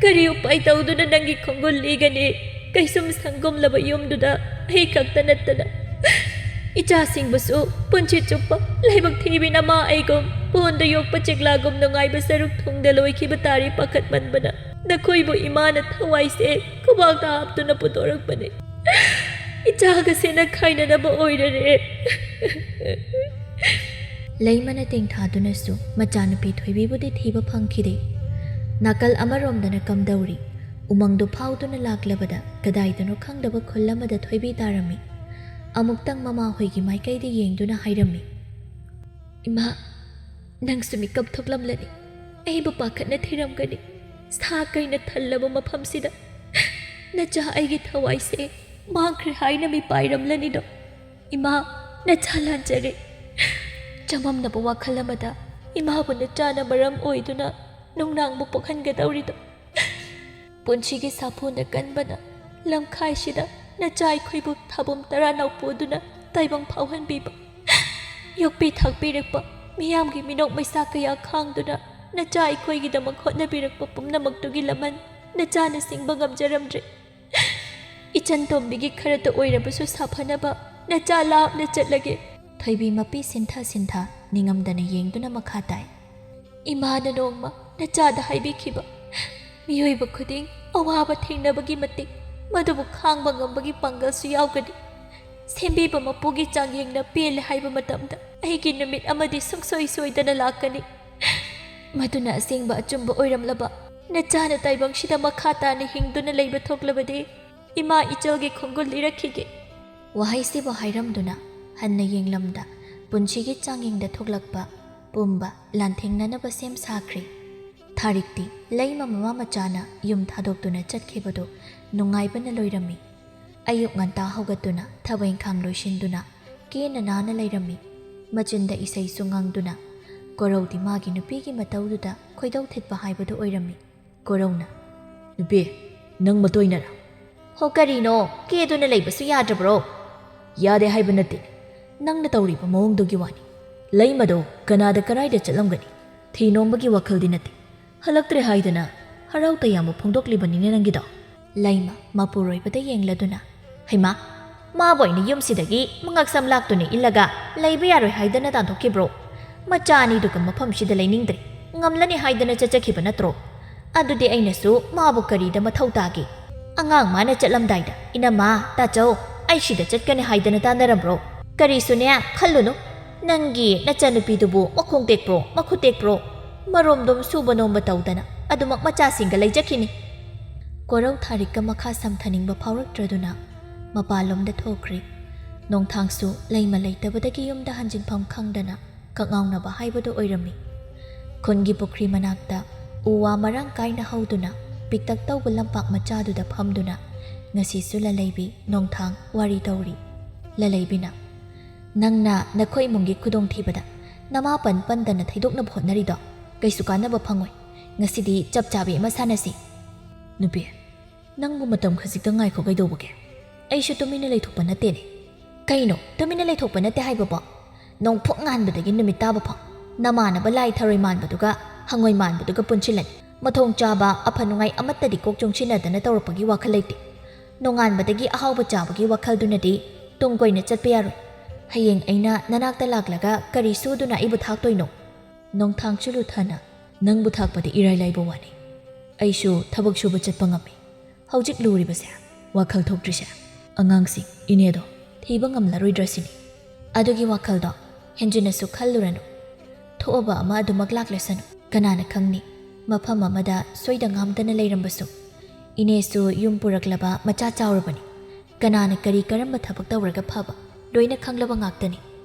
ꯀꯔꯤ ꯎꯄꯥꯏ ꯇꯧꯗꯨꯅ ꯅꯪꯒꯤ ꯈꯣꯡꯒꯨꯜ ꯂꯤꯒꯅꯤ? ꯀꯩꯁꯨꯝ ꯁꯪꯒꯨꯝꯂꯕ ꯌꯨꯝꯗꯨꯗ ꯑꯩ ꯈꯛꯇ ꯅꯠꯇꯅ ꯏꯆꯥꯁꯤꯡꯕꯨꯁꯨ ꯄꯨꯟꯁꯤ ꯆꯨꯞꯄ ꯂꯥꯏꯕꯛ ꯊꯤꯕꯤ ꯅꯃꯥ ꯑꯩꯒꯨꯝ ꯄꯣꯟꯗ ꯌꯣꯛꯄ ꯆꯦꯛꯂꯥꯒꯨꯝ ꯅꯨꯡꯉꯥꯏꯕ ꯁꯔꯨꯛ ꯊꯨꯡꯗ ꯂꯣꯏꯈꯤꯕ ꯇꯥꯔꯤ ꯄꯥꯈꯠꯃꯟꯕꯅ ꯅꯈꯣꯏꯕꯨ ꯏꯃꯥꯅ ꯊꯋꯥꯏꯁꯦ ꯈꯨꯕꯥꯛꯇ ꯍꯥꯞꯇꯨꯅ ꯄꯨꯊꯣꯔꯛꯄꯅꯤ꯫ ꯏꯆꯥꯒꯁꯦ ꯅꯈꯥꯏꯅꯅꯕ ꯑꯣꯏꯔꯔꯦ꯫" ꯂꯩꯃꯅ ꯇꯦꯡꯊꯥꯗꯨꯅꯁꯨ ꯃꯆꯥꯅꯨꯄꯤ ꯊꯣꯏꯕꯤꯕꯨꯗꯤ ꯊꯤꯕ ꯐꯪꯈꯤꯗꯦ꯫ ꯅꯥꯀꯜ ꯑꯃꯔꯣꯝꯗꯅ ꯀꯝꯗꯧꯔꯤ? ꯎꯃꯪꯗꯨ ꯐꯥꯎꯗꯨꯅ ꯂꯥꯛꯂꯕꯗ ꯀꯗꯥꯏꯗꯅꯣ ꯈꯪꯗꯕ ꯈꯨꯜ ꯑꯃꯗ ꯊꯣꯏꯕꯤ ꯇꯥꯔꯝꯃꯤ꯫ ꯑꯃꯨꯛꯇꯪ ꯃꯃꯥ ꯍꯣꯏꯒꯤ ꯃꯥꯏꯀꯩꯗ ꯌꯦꯡꯗꯨꯅ ꯍꯥꯏꯔꯝꯃꯤ, "ꯏꯃꯥ, ꯅꯪꯁꯨ ꯃꯤꯀꯞ ꯊꯣꯛꯂꯝꯂꯅꯤ꯫ ꯑꯩꯕꯨ ꯄꯥꯈꯠꯅ ꯊꯤꯔꯝꯒꯅꯤ꯫ ꯁꯥ ꯀꯩꯅ ꯊꯜꯂꯕ ꯃꯐꯝꯁꯤꯗ ꯅꯆꯥ ꯑꯩꯒꯤ ꯊꯋꯥꯏꯁꯦ ꯃꯥꯡꯈ꯭ꯔꯦ ꯍꯥꯏꯅ ꯃꯤꯄꯥꯏꯔꯝꯂꯅꯤꯗꯣ꯫ ꯏꯃꯥ, ꯅꯆꯥ ꯂꯥꯟꯖꯔꯦ꯫ ꯆꯃꯝꯅꯕ ꯋꯥꯈꯜ ꯑꯃꯗ ꯏꯃꯥꯕꯨ ꯅꯆꯥꯅ ꯃꯔꯝ ꯑꯣꯏꯗꯨꯅ ꯅꯨꯡꯅꯥꯡꯕ ꯄꯣꯛꯍꯟꯒꯗꯧꯔꯤꯗꯣ꯫ ꯄꯨꯟꯁꯤꯒꯤ ꯁꯥꯐꯨꯅ ꯀꯟꯕꯅ ꯂꯝꯈꯥꯏꯁꯤꯗ ꯅꯆꯥ ꯑꯩꯈꯣꯏꯕꯨ ꯊꯥꯕꯨꯝ ꯇꯔꯥ ꯅꯥꯎꯄꯨꯗꯨꯅ ꯇꯥꯏꯕꯪ ꯐꯥꯎꯍꯟꯕꯤꯕ, ꯌꯣꯛꯄꯤ ꯊꯥꯛꯄꯤꯔꯛꯄ ꯃꯤꯌꯥꯝꯒꯤ ꯃꯤꯅꯣꯛ ꯃꯩꯁꯥ ꯀꯌꯥ ꯈꯥꯡꯗꯨꯅ ꯅꯆꯥ ꯑꯩꯈꯣꯏꯒꯤꯗꯃꯛ ꯍꯣꯠꯅꯕꯤꯔꯛꯄ ꯄꯨꯝꯅꯃꯛꯇꯨꯒꯤ ꯂꯃꯟ ꯅꯆꯥꯅ ꯁꯤꯡꯕ ꯉꯝꯖꯔꯝꯗ꯭ꯔꯦ꯫ ꯏꯆꯟ ꯇꯣꯝꯕꯤꯒꯤ ꯈꯔꯇ ꯑꯣꯏꯔꯕꯁꯨ ꯁꯥꯐꯅꯕ ꯅꯆꯥ ꯂꯥꯞꯅ ꯆꯠꯂꯒꯦ꯫ ꯊꯣꯏꯕꯤ ꯃꯄꯤ ꯁꯤꯟꯊ ꯁꯤꯟꯊ ꯅꯤꯡꯉꯝꯗꯅ ꯌꯦꯡꯗꯨꯅ ꯃꯈꯥ ꯇꯥꯏ꯫ ꯏꯃꯥꯅ ꯅꯣꯡꯃ ꯅꯆꯥꯗ ꯍꯥꯏꯕꯤꯈꯤꯕ, "ꯃꯤꯑꯣꯏꯕ ꯈꯨꯗꯤꯡ ꯑꯋꯥꯕ ꯊꯦꯡꯅꯕꯒꯤ ꯃꯇꯤꯛ ꯃꯗꯨꯕꯨ ꯈꯥꯡꯕ ꯉꯝꯕꯒꯤ ꯄꯥꯡꯒꯜꯁꯨ ꯌꯥꯎꯒꯅꯤ꯫ ꯁꯦꯝꯕꯤꯕ ꯃꯄꯨꯒꯤ ꯆꯥꯡꯌꯦꯡꯅ ꯄꯦꯜꯂꯦ ꯍꯥꯏꯕ ꯃꯇꯝꯗ ꯑꯩꯒꯤ ꯅꯨꯃꯤꯠ ꯑꯃꯗꯤ ꯁꯨꯡꯁꯣꯏ ꯁꯣꯏꯗꯅ ꯂꯥꯛꯀꯅꯤ꯫ ꯃꯗꯨꯅ ꯑꯁꯦꯡꯕ ꯑꯆꯨꯝꯕ ꯑꯣꯏꯔꯝꯂꯕ ꯅꯆꯥꯅ ꯇꯥꯏꯕꯪꯁꯤꯗ ꯃꯈꯥ ꯇꯥꯅ ꯍꯤꯡꯗꯨꯅ ꯂꯩꯕ ꯊꯣꯛꯂꯕꯗꯤ ꯏꯃꯥ ꯏꯆꯜꯒꯤ ꯈꯣꯡꯒꯨꯜ ꯂꯤꯔꯛꯈꯤꯒꯦ꯫" ꯋꯥꯍꯩꯁꯤꯕꯨ ꯍꯥꯏꯔꯝꯗꯨꯅ ꯍꯟꯅ ꯌꯦꯡꯂꯝꯗ ꯄꯨꯟꯁꯤꯒꯤ ꯆꯥꯡꯌꯦꯡꯗ ꯊꯣꯛꯂꯛꯄ ꯄꯨꯝꯕ ꯂꯥꯟꯊꯦꯡꯅꯅꯕ ꯁꯦꯝ ꯁꯥꯈ꯭ꯔꯦ꯫ ꯊꯥꯔꯤꯛꯇꯤ ꯂꯩꯃ ꯃꯃꯥ ꯃꯆꯥꯅ ꯌꯨꯝ ꯊꯥꯗꯣꯛꯇꯨꯅ ꯆꯠꯈꯤꯕꯗꯨ ꯅꯨꯡꯉꯥꯏꯕꯅ ꯂꯣꯏꯔꯝꯃꯤ꯫ ꯑꯌꯨꯛ ꯉꯟꯇꯥ ꯍꯧꯒꯠꯇꯨꯅ ꯊꯕꯛ ꯏꯪꯈꯥꯡ ꯂꯣꯏꯁꯤꯟꯗꯨꯅ ꯀꯦꯅ ꯅꯥꯟꯅ ꯂꯩꯔꯝꯃꯤ꯫ ꯃꯆꯤꯟꯗ ꯏꯁꯩꯁꯨ ꯉꯪꯗꯨꯅ ꯀꯣꯔꯧꯗꯤ ꯃꯥꯒꯤ ꯅꯨꯄꯤꯒꯤ ꯃꯇꯧꯗꯨꯗ ꯈꯣꯏꯗꯧ ꯊꯤꯠꯄ ꯍꯥꯏꯕꯗꯨ ꯑꯣꯏꯔꯝꯃꯤ꯫ ꯀꯣꯔꯧꯅ, "ꯅꯨꯄꯤ, ꯅꯪ ꯃꯇꯣꯏꯅꯔ?" "ꯍꯣ, ꯀꯔꯤꯅꯣ? ꯀꯦꯗꯨꯅ ꯂꯩꯕꯁꯨ ꯌꯥꯗ꯭ꯔꯕ꯭ꯔꯣ?" "ꯌꯥꯗꯦ ꯍꯥꯏꯕ ꯅꯠꯇꯦ꯫ ꯅꯪꯅ ꯇꯧꯔꯤꯕ ꯃꯑꯣꯡꯗꯨꯒꯤ ꯋꯥꯅꯤ꯫ ꯂꯩꯃꯗꯣ ꯀꯅꯥꯗ ꯀꯔꯥꯏꯗ ꯆꯠꯂꯝꯒꯅꯤ? ꯊꯤ ꯅꯣꯝꯕꯒꯤ ꯋꯥꯈꯜꯗꯤ ꯅꯠꯇꯦ꯫ ꯍꯜꯂꯛꯇ꯭ꯔꯦ ꯍꯥꯏꯗꯅ ꯍꯔꯥꯎ ꯇꯌꯥꯝꯕ ꯐꯣꯡꯗꯣꯛꯂꯤꯕꯅꯤꯅꯦ ꯅꯪꯒꯤꯗꯣ꯫" ꯂꯩꯃ ꯃꯄꯨꯔꯣꯏꯕꯗ ꯌꯦꯡꯂꯗꯨꯅ, "ꯍꯩꯃꯥ, ꯃꯥꯕꯨ ꯑꯩꯅ ꯌꯨꯝꯁꯤꯗꯒꯤ ꯃꯉꯛꯁꯝ ꯂꯥꯛꯇꯨꯅ ꯏꯜꯂꯒ ꯂꯩꯕ ꯌꯥꯔꯣꯏ ꯍꯥꯏꯗꯅ ꯇꯥꯟꯊꯣꯛꯈꯤꯕ꯭ꯔꯣ? ꯃꯆꯥ ꯑꯅꯤꯗꯨꯒ ꯃꯐꯝꯁꯤꯗ ꯂꯩꯅꯤꯡꯗ꯭ꯔꯦ, ꯉꯝꯂꯅꯤ ꯍꯥꯏꯗꯅ ꯆꯠꯆꯈꯤꯕ ꯅꯠꯇ꯭ꯔꯣ? ꯑꯗꯨꯗꯤ ꯑꯩꯅꯁꯨ ꯃꯥꯕꯨ ꯀꯔꯤꯗ ꯃꯊꯧ ꯇꯥꯒꯦ? ꯑꯉꯥꯡ ꯃꯥꯅ ꯆꯠꯂꯝꯗꯥꯏꯗ, 'ꯏꯅꯝꯃ, ꯇꯥꯆꯧ, ꯑꯩ ꯁꯤꯗ ꯆꯠꯀꯅꯤ' ꯍꯥꯏꯗꯅ ꯇꯥꯟꯅꯔꯝꯕ꯭ꯔꯣ? ꯀꯔꯤꯁꯨꯅꯦ ꯈꯜꯂꯨꯅꯨ꯫ ꯅꯪꯒꯤ ꯅꯆꯟꯅꯨꯄꯤꯗꯨꯕꯨ ꯃꯈꯣꯡ ꯇꯦꯛꯄ꯭ꯔꯣ, ꯃꯈꯨꯠ ꯇꯦꯛꯄ꯭ꯔꯣ? ꯃꯔꯣꯝꯗꯣꯝ ꯁꯨꯕ ꯅꯣꯝꯕ ꯇꯧꯗꯅ ꯑꯗꯨꯃꯛ ꯃꯆꯥꯁꯤꯡꯒ ꯂꯩꯖꯈꯤꯅꯤ꯫" ꯀꯣꯔꯧ ꯊꯥꯔꯤꯛꯀ ꯃꯈꯥ ꯁꯝꯊꯅꯤꯡꯕ ꯐꯥꯎꯔꯛꯇ꯭ꯔꯗꯨꯅ ꯃꯄꯥꯟꯂꯣꯝꯗ ꯊꯣꯛꯈ꯭ꯔꯦ꯫ ꯅꯣꯡꯊꯥꯡꯁꯨ ꯂꯩꯃ ꯂꯩꯇꯕꯗꯒꯤ ꯌꯨꯝꯗ ꯍꯟꯖꯤꯟꯐꯝ ꯈꯪꯗꯅ ꯀꯛꯉꯥꯎꯅꯕ ꯍꯥꯏꯕꯗꯨ ꯑꯣꯏꯔꯝꯃꯤ꯫ ꯈꯨꯟꯒꯤ ꯄꯨꯈ꯭ꯔꯤ ꯃꯅꯥꯛꯇ ꯎ ꯋꯥ ꯃꯔꯥꯡ ꯀꯥꯏꯅ ꯍꯧꯗꯨꯅ ꯄꯤꯛꯇꯛ ꯇꯧꯕ ꯂꯝꯄꯥꯛ ꯃꯆꯥꯗꯨꯗ ꯐꯝꯗꯨꯅ ꯉꯁꯤꯁꯨ ꯂꯂꯩꯕꯤ ꯅꯣꯡꯊꯥꯡ ꯋꯥꯔꯤ ꯇꯧꯔꯤ꯫ ꯂꯂꯩꯕꯤꯅ, "ꯅꯪꯅ ꯅꯈꯣꯏ ꯏꯃꯨꯡꯒꯤ ꯈꯨꯗꯣꯡꯊꯤꯕꯗ ꯅꯃꯥ ꯄꯟ ꯄꯟꯗꯅ ꯊꯩꯗꯣꯛꯅꯕ ꯍꯣꯠꯅꯔꯤꯗꯣ ꯀꯩꯁꯨ ꯀꯥꯟꯅꯕ ꯐꯪꯉꯣꯏ꯫ ꯉꯁꯤꯗꯤ ꯆꯞ ꯆꯥꯕꯤ ꯑꯃ ꯁꯥꯟꯅꯁꯤ꯫" "ꯅꯨꯄꯤ, ꯅꯪꯕꯨ ꯃꯇꯝ ꯈꯖꯤꯛꯇ ꯉꯥꯏꯈꯣ ꯀꯩꯗꯧꯕꯒꯦ? ꯑꯩꯁꯨ ꯇꯨꯃꯤꯟꯅ ꯂꯩꯊꯣꯛꯄ ꯅꯠꯇꯦꯅꯦ꯫" "ꯀꯩꯅꯣ ꯇꯨꯃꯤꯟꯅ ꯂꯩꯊꯣꯛꯄ ꯅꯠꯇꯦ ꯍꯥꯏꯕꯕꯣ? ꯅꯣꯡꯐꯨꯡ ꯉꯥꯟꯕꯗꯒꯤ ꯅꯨꯃꯤꯠ ꯇꯥꯕ ꯐꯥꯎ ꯅꯃꯥꯟꯅꯕ ꯂꯥꯏ ꯊꯔꯣꯏ ꯃꯥꯟꯕꯗꯨꯒ ꯍꯪꯉꯣꯏ ꯃꯥꯟꯕꯗꯨꯒ ꯄꯨꯟꯁꯤꯜꯂꯅꯤ꯫ ꯃꯊꯣꯡ ꯆꯥꯕ ꯑꯐ ꯅꯨꯡꯉꯥꯏ ꯑꯃꯠꯇꯗꯤ ꯀꯣꯛ ꯆꯨꯡꯁꯤꯟꯅꯗꯅ ꯇꯧꯔꯛꯄꯒꯤ ꯋꯥꯈꯜ ꯂꯩꯇꯦ꯫ ꯅꯣꯡꯉꯥꯟꯕꯗꯒꯤ ꯑꯍꯥꯎꯕ ꯆꯥꯕꯒꯤ ꯋꯥꯈꯜꯗꯨꯅꯗꯤ ꯇꯨꯡ ꯀꯣꯏꯅ ꯆꯠꯄ ꯌꯥꯔꯣꯏ꯫ ꯍꯌꯦꯡ ꯑꯩꯅ ꯅꯅꯥꯛꯇ ꯂꯥꯛꯂꯒ ꯀꯔꯤ ꯁꯨꯗꯨꯅ ꯑꯩꯕꯨ ꯊꯥꯛꯇꯣꯏꯅꯣ? ꯅꯣꯡꯊꯥꯡꯁꯨ ꯂꯨꯊꯅ, "ꯅꯪꯕꯨ ꯊꯥꯛꯄꯗꯤ ꯏꯔꯥꯏ ꯂꯥꯏꯕ ꯋꯥꯅꯤ꯫ ꯑꯩꯁꯨ ꯊꯕꯛ ꯁꯨꯕ ꯆꯠꯄ ꯉꯝꯃꯤ꯫ ꯍꯧꯖꯤꯛ ꯂꯨꯔꯤꯕꯁꯦ, ꯋꯥꯈꯜ ꯊꯣꯛꯇ꯭ꯔꯤꯁꯦ, ꯑꯉꯥꯡꯁꯤꯡ, ꯏꯅꯦꯗꯣ ꯊꯤꯕ ꯉꯝꯂꯔꯣꯏꯗ꯭ꯔꯁꯤꯅꯤ꯫ ꯑꯗꯨꯒꯤ ꯋꯥꯈꯜꯗꯣ ꯍꯦꯟꯖꯤꯟꯅꯁꯨ ꯈꯜꯂꯨꯔꯅꯨ꯫ ꯊꯣꯛꯑꯕ ꯑꯃ ꯑꯗꯨꯃꯛ ꯂꯥꯛꯂꯁꯅꯨ꯫ ꯀꯅꯥꯅ ꯈꯪꯅꯤ, ꯃꯐꯝ ꯑꯃꯗ ꯁꯣꯏꯗ ꯉꯥꯝꯗꯅ ꯂꯩꯔꯝꯕꯁꯨ꯫ ꯏꯅꯦꯁꯨ ꯌꯨꯝ ꯄꯨꯔꯛꯂꯕ ꯃꯆꯥ ꯆꯥꯎꯔꯕꯅꯤ꯫ ꯀꯅꯥꯅ ꯀꯔꯤ ꯀꯔꯝꯕ ꯊꯕꯛ ꯇꯧꯔꯒ ꯐꯕ, ꯂꯣꯏꯅ ꯈꯪꯂꯕ ꯉꯥꯛꯇꯅꯤ꯫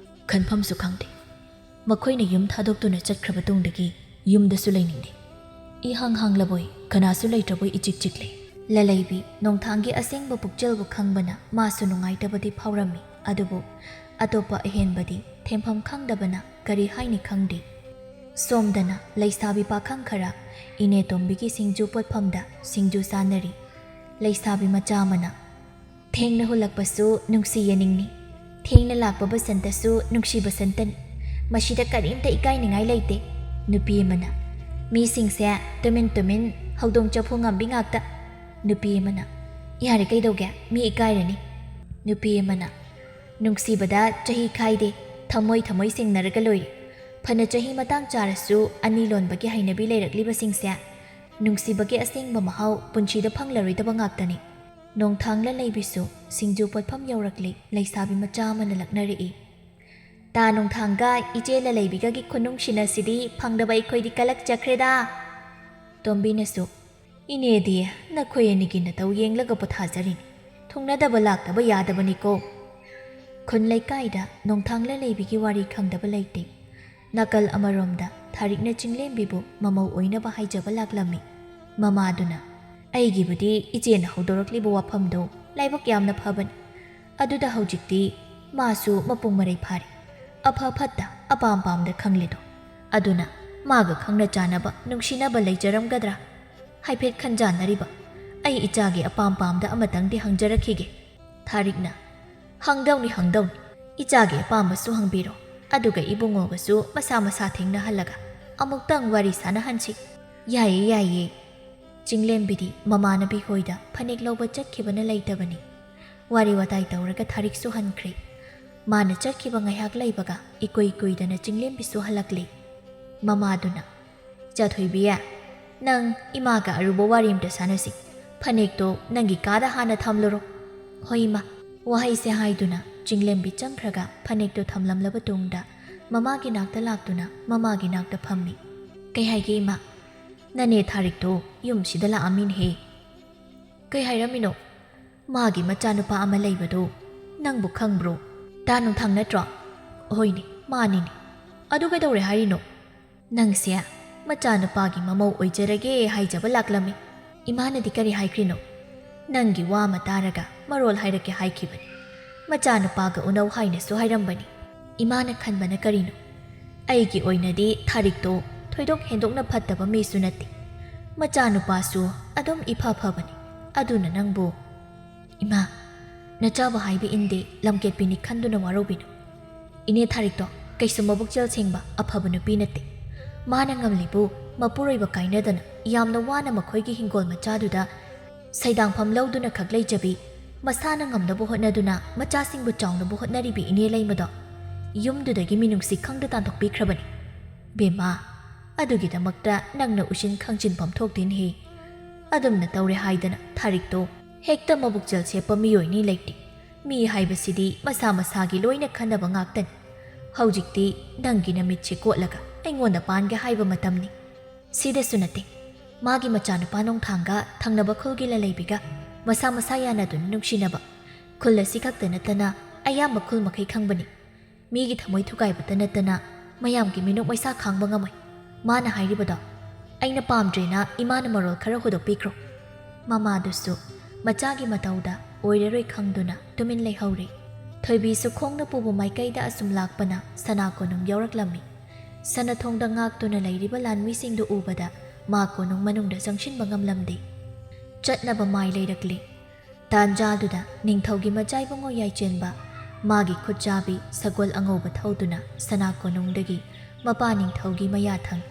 ꯈꯟꯐꯝꯁꯨ ꯈꯪꯗꯦ꯫ ꯃꯈꯣꯏꯅ ꯌꯨꯝ ꯊꯥꯗꯣꯛꯇꯨꯅ ꯆꯠꯈ꯭ꯔꯕ ꯇꯨꯡꯗꯒꯤ ꯌꯨꯝꯗꯁꯨ ꯂꯩꯅꯤꯡꯗꯦ꯫ ꯏꯍꯥꯡ ꯍꯥꯡꯂꯕꯣꯏ, ꯀꯅꯥꯁꯨ ꯂꯩꯇ꯭ꯔꯕꯣꯏ ꯏꯆꯤꯛ ꯆꯤꯛꯂꯦ꯫" ꯂꯂꯩꯕꯤ ꯅꯣꯡꯊꯥꯡꯒꯤ ꯑꯁꯦꯡꯕ ꯄꯨꯛꯆꯦꯜꯕꯨ ꯈꯪꯕꯅ ꯃꯥꯁꯨ ꯅꯨꯡꯉꯥꯏꯇꯕꯗꯤ ꯐꯥꯎꯔꯝꯃꯤ꯫ ꯑꯗꯨꯕꯨ ꯑꯇꯣꯞꯄ ꯑꯍꯦꯟꯕꯗꯤ ꯊꯦꯝꯐꯝ ꯈꯪꯗꯕꯅ ꯀꯔꯤ ꯍꯥꯏꯅꯤ ꯈꯪꯗꯦ꯫ ꯁꯣꯝꯗꯅ ꯂꯩꯁꯥꯕꯤ ꯄꯥꯈꯪ ꯈꯔ ꯏꯅꯦ ꯇꯣꯝꯕꯤꯒꯤ ꯁꯤꯡꯖꯨ ꯄꯣꯠꯐꯝꯗ ꯁꯤꯡꯖꯨ ꯆꯥꯅꯔꯤ꯫ ꯂꯩꯁꯥꯕꯤ ꯃꯆꯥ ꯑꯃꯅ, "ꯊꯦꯡꯅ ꯍꯨꯜꯂꯛꯄꯁꯨ ꯅꯨꯡꯁꯤ ꯌꯦꯅꯤꯡꯅꯤ, ꯊꯦꯡꯅ ꯂꯥꯛꯄ ꯕꯁꯟꯇꯁꯨ ꯅꯨꯡꯁꯤ ꯕꯁꯟꯇꯅꯤ꯫ ꯃꯁꯤꯗ ꯀꯔꯤꯝꯇ ꯏꯀꯥꯏꯅꯤꯡꯉꯥꯏ ꯂꯩꯇꯦ꯫" ꯅꯨꯄꯤ ꯑꯃꯅ, "ꯃꯤꯁꯤꯡꯁꯦ ꯇꯨꯃꯤꯟ ꯇꯨꯃꯤꯟ ꯍꯧꯗꯣꯡ ꯆꯐꯨ ꯉꯝꯕꯤ ꯉꯥꯛꯇ꯫" ꯅꯨꯄꯤ ꯑꯃꯅ, "ꯌꯥꯔꯦ, ꯀꯩꯗꯧꯒꯦ? ꯃꯤ ꯏꯀꯥꯏꯔꯅꯤ꯫" ꯅꯨꯄꯤ ꯑꯃꯅ, "ꯅꯨꯡꯁꯤꯕꯗ ꯆꯍꯤ ꯈꯥꯏꯗꯦ, ꯊꯃꯣꯏ ꯊꯃꯣꯏ ꯁꯦꯡꯅꯔꯒ ꯂꯣꯏꯔꯦ꯫ ꯐꯅ ꯆꯍꯤ ꯃꯇꯥꯡ ꯆꯥꯔꯁꯨ ꯑꯅꯤ ꯂꯣꯟꯕꯒꯤ ꯍꯩꯅꯕꯤ ꯂꯩꯔꯛꯂꯤꯕꯁꯤꯡꯁꯦ ꯅꯨꯡꯁꯤꯕꯒꯤ ꯑꯁꯦꯡꯕ ꯃꯍꯥꯎ ꯄꯨꯟꯁꯤꯗ ꯐꯪꯂꯔꯣꯏꯗꯕ ꯉꯥꯛꯇꯅꯤ꯫" ꯅꯣꯡꯊꯥꯡ ꯂꯂꯩꯕꯤꯁꯨ ꯁꯤꯡꯖꯨ ꯄꯣꯠꯐꯝ ꯌꯧꯔꯛꯂꯤ꯫ ꯂꯩꯁꯥꯕꯤ ꯃꯆꯥ ꯑꯃꯅ ꯂꯛꯅꯔꯛꯏ꯫ "ꯇꯥ ꯅꯣꯡꯊꯥꯡꯒ ꯏꯆꯦ ꯂꯂꯩꯕꯤꯒꯒꯤ ꯈꯨꯅꯨꯡꯁꯤꯅꯁꯤꯗꯤ ꯐꯪꯗꯕ ꯑꯩꯈꯣꯏꯗꯤ ꯀꯂꯛꯆꯈ꯭ꯔꯦꯗ꯫" ꯇꯣꯝꯕꯤꯅꯁꯨ, "ꯏꯅꯦꯗꯤ ꯅꯈꯣꯏ ꯑꯅꯤꯒꯤ ꯅꯇꯧ ꯌꯦꯡꯂꯒ ꯄꯣꯊꯥꯖꯔꯤꯅꯤ꯫ ꯊꯨꯡꯅꯗꯕ ꯂꯥꯛꯇꯕ ꯌꯥꯗꯕꯅꯤꯀꯣ꯫" ꯈꯨꯟ ꯂꯩꯀꯥꯏꯗ ꯅꯣꯡꯊꯥꯡ ꯂꯂꯩꯕꯤꯒꯤ ꯋꯥꯔꯤ ꯈꯪꯗꯕ ꯂꯩꯇꯦ꯫ ꯅꯥꯀꯜ ꯑꯃꯔꯣꯝꯗ ꯊꯥꯔꯤꯛꯅ ꯆꯤꯡꯂꯦꯝꯕꯤꯕꯨ ꯃꯃꯧ ꯑꯣꯏꯅꯕ ꯍꯥꯏꯖꯕ ꯂꯥꯛꯂꯝꯃꯤ꯫ ꯃꯃꯥꯗꯨꯅ, "ꯑꯩꯒꯤꯕꯨꯗꯤ ꯏꯆꯦꯅ ꯍꯧꯗꯣꯔꯛꯂꯤꯕ ꯋꯥꯐꯝꯗꯣ ꯂꯥꯏꯕꯛ ꯌꯥꯝꯅ ꯐꯕꯅꯤ꯫ ꯑꯗꯨꯗ ꯍꯧꯖꯤꯛꯇꯤ ꯃꯥꯁꯨ ꯃꯄꯨꯡ ꯃꯔꯩ ꯐꯥꯔꯦ꯫ ꯑꯐ ꯐꯠꯇ ꯑꯄꯥꯝ ꯄꯥꯝꯗ ꯈꯪꯂꯦꯗꯣ꯫ ꯑꯗꯨꯅ ꯃꯥꯒ ꯈꯪꯅ ꯆꯥꯟꯅꯕ ꯅꯨꯡꯁꯤꯅꯕ ꯂꯩꯖꯔꯝꯒꯗ꯭ꯔꯥ? ꯍꯥꯏꯐꯦꯠ ꯈꯟꯖꯥꯟꯅꯔꯤꯕ꯫ ꯑꯩ ꯏꯆꯥꯒꯤ ꯑꯄꯥꯝ ꯄꯥꯝꯗ ꯑꯃꯇꯪꯗꯤ ꯍꯪꯖꯔꯛꯈꯤꯒꯦ꯫" ꯊꯥꯔꯤꯛꯅ, "ꯍꯪꯗꯧꯅꯤ, ꯍꯪꯗꯧꯅꯤ꯫ ꯏꯆꯥꯒꯤ ꯑꯄꯥꯝꯕꯁꯨ ꯍꯪꯕꯤꯔꯣ꯫ ꯑꯗꯨꯒ ꯏꯕꯨꯡꯉꯣꯒꯁꯨ ꯃꯁꯥ ꯃꯁꯥ ꯊꯦꯡꯅꯍꯜꯂꯒ ꯑꯃꯨꯛꯇꯪ ꯋꯥꯔꯤ ꯁꯥꯟꯅꯍꯟꯁꯤ꯫" "ꯌꯥꯏꯌꯦ, ꯌꯥꯏꯌꯦ꯫" ꯆꯤꯡꯂꯦꯝꯕꯤꯗꯤ ꯃꯃꯥꯟꯅꯕꯤ ꯍꯣꯏꯗ ꯐꯅꯦꯛ ꯂꯧꯕ ꯆꯠꯈꯤꯕꯅ ꯂꯩꯇꯕꯅꯤ꯫ ꯋꯥꯔꯤ ꯋꯥꯇꯥꯏ ꯇꯧꯔꯒ ꯊꯥꯔꯤꯛꯁꯨ ꯍꯟꯈ꯭ꯔꯦ꯫ ꯃꯥꯅ ꯆꯠꯈꯤꯕ ꯉꯥꯏꯍꯥꯛ ꯂꯩꯕꯒ ꯏꯀꯨꯏ ꯀꯨꯏꯗꯅ ꯆꯤꯡꯂꯦꯝꯕꯤꯁꯨ ꯍꯜꯂꯛꯂꯦ꯫ ꯃꯃꯥꯗꯨꯅ, "ꯆꯥꯊꯣꯏꯕꯤ, ꯅꯪ ꯏꯃꯥꯒ ꯑꯔꯨꯕ ꯋꯥꯔꯤ ꯑꯝꯇ ꯁꯥꯟꯅꯁꯤ꯫ ꯐꯅꯦꯛꯇꯣ ꯅꯪꯒꯤ ꯀꯥꯗ ꯍꯥꯟꯅ ꯊꯝꯂꯨꯔꯣ꯫" "ꯍꯣꯏ ꯏꯃꯥ꯫" ꯋꯥꯍꯩꯁꯦ ꯍꯥꯏꯗꯨꯅ ꯆꯤꯡꯂꯦꯝꯕꯤ ꯆꯪꯈ꯭ꯔꯒ ꯐꯅꯦꯛꯇꯣ ꯊꯝꯂꯝꯂꯕ ꯇꯨꯡꯗ ꯃꯃꯥꯒꯤ ꯅꯥꯛꯇ ꯂꯥꯛꯇꯨꯅ ꯃꯃꯥꯒꯤ ꯅꯥꯛꯇ ꯐꯝꯃꯤ꯫ "ꯀꯩ ꯍꯥꯏꯒꯦ ꯏꯃꯥ?" "ꯅꯅꯦ ꯊꯥꯔꯤꯛꯇꯣ ꯌꯨꯝꯁꯤꯗ ꯂꯥꯛꯑꯝꯃꯤꯅꯦꯍꯦ꯫" "ꯀꯩ ꯍꯥꯏꯔꯝꯃꯤꯅꯣ?" "ꯃꯥꯒꯤ ꯃꯆꯥꯅꯨꯄꯥ ꯑꯃ ꯂꯩꯕꯗꯣ ꯅꯪꯕꯨ ꯈꯪꯕ꯭ꯔꯣ?" "ꯇꯥ ꯅꯨꯡꯊꯪ ꯅꯠꯇ꯭ꯔꯣ?" "ꯍꯣꯏꯅꯦ, ꯃꯥꯅꯤꯅꯦ꯫" "ꯑꯗꯨ ꯀꯩꯗꯧꯔꯦ ꯍꯥꯏꯔꯤꯅꯣ?" "ꯅꯪꯁꯦ ꯃꯆꯥꯅꯨꯄꯥꯒꯤ ꯃꯃꯧ ꯑꯣꯏꯖꯔꯒꯦ ꯍꯥꯏꯖꯕ ꯂꯥꯛꯂꯝꯃꯤ꯫" "ꯏꯃꯥꯅꯗꯤ ꯀꯔꯤ ꯍꯥꯏꯈ꯭ꯔꯤꯅꯣ?" "ꯅꯪꯒꯤ ꯋꯥ ꯑꯃ ꯇꯥꯔꯒ ꯃꯔꯣꯜ ꯍꯥꯏꯔꯛꯀꯦ ꯍꯥꯏꯈꯤꯕꯅꯤ꯫ ꯃꯆꯥꯅꯨꯄꯥꯒ ꯎꯅꯧ ꯍꯥꯏꯅꯁꯨ ꯍꯥꯏꯔꯝꯕꯅꯤ꯫" "ꯏꯃꯥꯅ ꯈꯟꯕꯅ ꯀꯔꯤꯅꯣ?" "ꯑꯩꯒꯤ ꯑꯣꯏꯅꯗꯤ ꯊꯥꯔꯤꯛꯇꯣ ꯊꯣꯏꯗꯣꯛ ꯍꯦꯟꯗꯣꯛꯅ ꯐꯠꯇꯕ ꯃꯤꯁꯨ ꯅꯠꯇꯦ꯫ ꯃꯆꯥꯅꯨꯄꯥꯁꯨ ꯑꯗꯨꯝ ꯏꯐ ꯐꯕꯅꯤ꯫ ꯑꯗꯨꯅ ꯅꯪꯕꯨ..." "ꯏꯃꯥ, ꯅꯆꯥꯕꯨ ꯍꯥꯏꯕ ꯏꯟꯗꯦ, ꯂꯝꯀꯦꯠꯄꯤꯅꯤ ꯈꯟꯗꯨꯅ ꯋꯥꯔꯧꯕꯤꯅꯨ꯫ ꯏꯅꯦ ꯊꯥꯔꯤꯛꯇꯣ ꯀꯩꯁꯨ ꯃꯕꯨꯛꯆꯦꯜ ꯁꯦꯡꯕ ꯑꯐꯕ ꯅꯨꯄꯤ ꯅꯠꯇꯦ꯫ ꯃꯥꯅ ꯉꯝꯂꯤꯕꯨ ꯃꯄꯨꯔꯣꯏꯕ ꯀꯥꯏꯅꯗꯅ ꯌꯥꯝꯅ ꯋꯥꯅ ꯃꯈꯣꯏꯒꯤ ꯍꯤꯡꯒꯣꯜ ꯃꯆꯥꯗꯨꯗ ꯁꯩꯗꯥꯡꯐꯝ ꯂꯧꯗꯨꯅ ꯈꯛ ꯂꯩꯖꯕꯤ, ꯃꯁꯥꯅ ꯉꯝꯅꯕ ꯍꯣꯠꯅꯗꯨꯅ ꯃꯆꯥꯁꯤꯡꯕꯨ ꯆꯥꯎꯅꯕ ꯍꯣꯠꯅꯔꯤꯕꯤ ꯏꯅꯦ ꯂꯩꯃꯗꯣ ꯌꯨꯝꯗꯨꯗꯒꯤ ꯃꯤꯅꯨꯡꯁꯤ ꯈꯪꯗ ꯇꯥꯟꯊꯣꯛꯄꯤꯈ꯭ꯔꯕꯅꯤ꯫ ꯕꯦꯝꯃ, ꯑꯗꯨꯒꯤꯗꯃꯛꯇ ꯅꯪꯅ ꯎꯁꯤꯟ ꯈꯪꯖꯤꯟꯐꯝ ꯊꯣꯛꯇꯦꯅꯦꯍꯦ꯫ ꯑꯗꯨꯝꯅ ꯇꯧꯔꯦ ꯍꯥꯏꯗꯅ ꯊꯥꯔꯤꯛꯇꯣ ꯍꯦꯛꯇ ꯃꯕꯨꯛꯆꯦꯜ ꯁꯦꯞꯄ ꯃꯤꯑꯣꯏꯅꯤ ꯂꯩꯇꯦ꯫ ꯃꯤ ꯍꯥꯏꯕꯁꯤꯗꯤ ꯃꯁꯥ ꯃꯁꯥꯒꯤ ꯂꯣꯏꯅ ꯈꯟꯅꯕ ꯉꯥꯛꯇꯅꯤ꯫ ꯍꯧꯖꯤꯛꯇꯤ ꯅꯪꯒꯤ ꯅꯃꯤꯠꯁꯦ ꯀꯣꯠꯂꯒ ꯑꯩꯉꯣꯟꯗ ꯄꯥꯟꯒꯦ ꯍꯥꯏꯕ ꯃꯇꯝꯅꯤ꯫" "ꯁꯤꯗꯁꯨ ꯅꯠꯇꯦ꯫ ꯃꯥꯒꯤ ꯃꯆꯥꯅꯨꯄꯥ ꯅꯣꯡꯊꯥꯡꯒ ꯊꯪꯅꯕ ꯈꯨꯜꯒꯤ ꯂꯂꯩꯕꯤꯒ ꯃꯁꯥ ꯃꯁꯥ ꯌꯥꯅꯗꯨꯅ ꯅꯨꯡꯁꯤꯅꯕ ꯈꯨꯜ ꯑꯁꯤ ꯈꯛꯇ ꯅꯠꯇꯅ ꯑꯌꯥꯝꯕ ꯈꯨꯜ ꯃꯈꯩ ꯈꯪꯕꯅꯤ꯫ ꯃꯤꯒꯤ ꯊꯃꯣꯏ ꯊꯨꯒꯥꯏꯕꯇ ꯅꯠꯇꯅ ꯃꯌꯥꯝꯒꯤ ꯃꯤꯅꯣꯛ ꯃꯩꯁꯥ ꯈꯥꯡꯕ ꯉꯝꯃꯣꯏ꯫ ꯃꯥꯅ ꯍꯥꯏꯔꯤꯕꯗꯣ ꯑꯩꯅ ꯄꯥꯝꯗ꯭ꯔꯦꯅ ꯏꯃꯥꯅ ꯃꯔꯣꯜ ꯈꯔ ꯍꯨꯗꯣꯛꯄꯤꯈ꯭ꯔꯣ꯫" ꯃꯃꯥꯗꯨꯁꯨ ꯃꯆꯥꯒꯤ ꯃꯇꯧꯗ ꯑꯣꯏꯔꯔꯣꯏ ꯈꯪꯗꯨꯅ ꯇꯨꯃꯤꯟ ꯂꯩꯍꯧꯔꯦ꯫ ꯊꯣꯏꯕꯤꯁꯨ ꯈꯣꯡꯅ ꯄꯨꯕ ꯃꯥꯏꯀꯩꯗ ꯑꯁꯨꯝ ꯂꯥꯛꯄꯅ ꯁꯅꯥ ꯀꯣꯅꯨꯡ ꯌꯧꯔꯛꯂꯝꯃꯤ꯫ ꯁꯅꯥꯊꯣꯡꯗ ꯉꯥꯛꯇꯨꯅ ꯂꯩꯔꯤꯕ ꯂꯥꯟꯃꯤꯁꯤꯡꯗꯨ ꯎꯕꯗ ꯃꯥ ꯀꯣꯅꯨꯡ ꯃꯅꯨꯡꯗ ꯆꯪꯁꯤꯟꯕ ꯉꯝꯂꯝꯗꯦ꯫ ꯆꯠꯅꯕ ꯃꯥꯏ ꯂꯩꯔꯛꯂꯦ꯫ ꯇꯥꯟꯖꯥꯗꯨꯗ ꯅꯤꯡꯊꯧꯒꯤ ꯃꯆꯥ ꯏꯕꯨꯡꯉꯣ ꯌꯥꯏꯆꯦꯟꯕ ꯃꯥꯒꯤ ꯈꯨꯠꯆꯥꯕꯤ ꯁꯒꯣꯜ ꯑꯉꯧꯕ ꯊꯧꯗꯨꯅ ꯁꯅꯥ ꯀꯣꯅꯨꯡꯗꯒꯤ ꯃꯄꯥ ꯅꯤꯡꯊꯧꯒꯤ ꯃꯌꯥꯊꯪ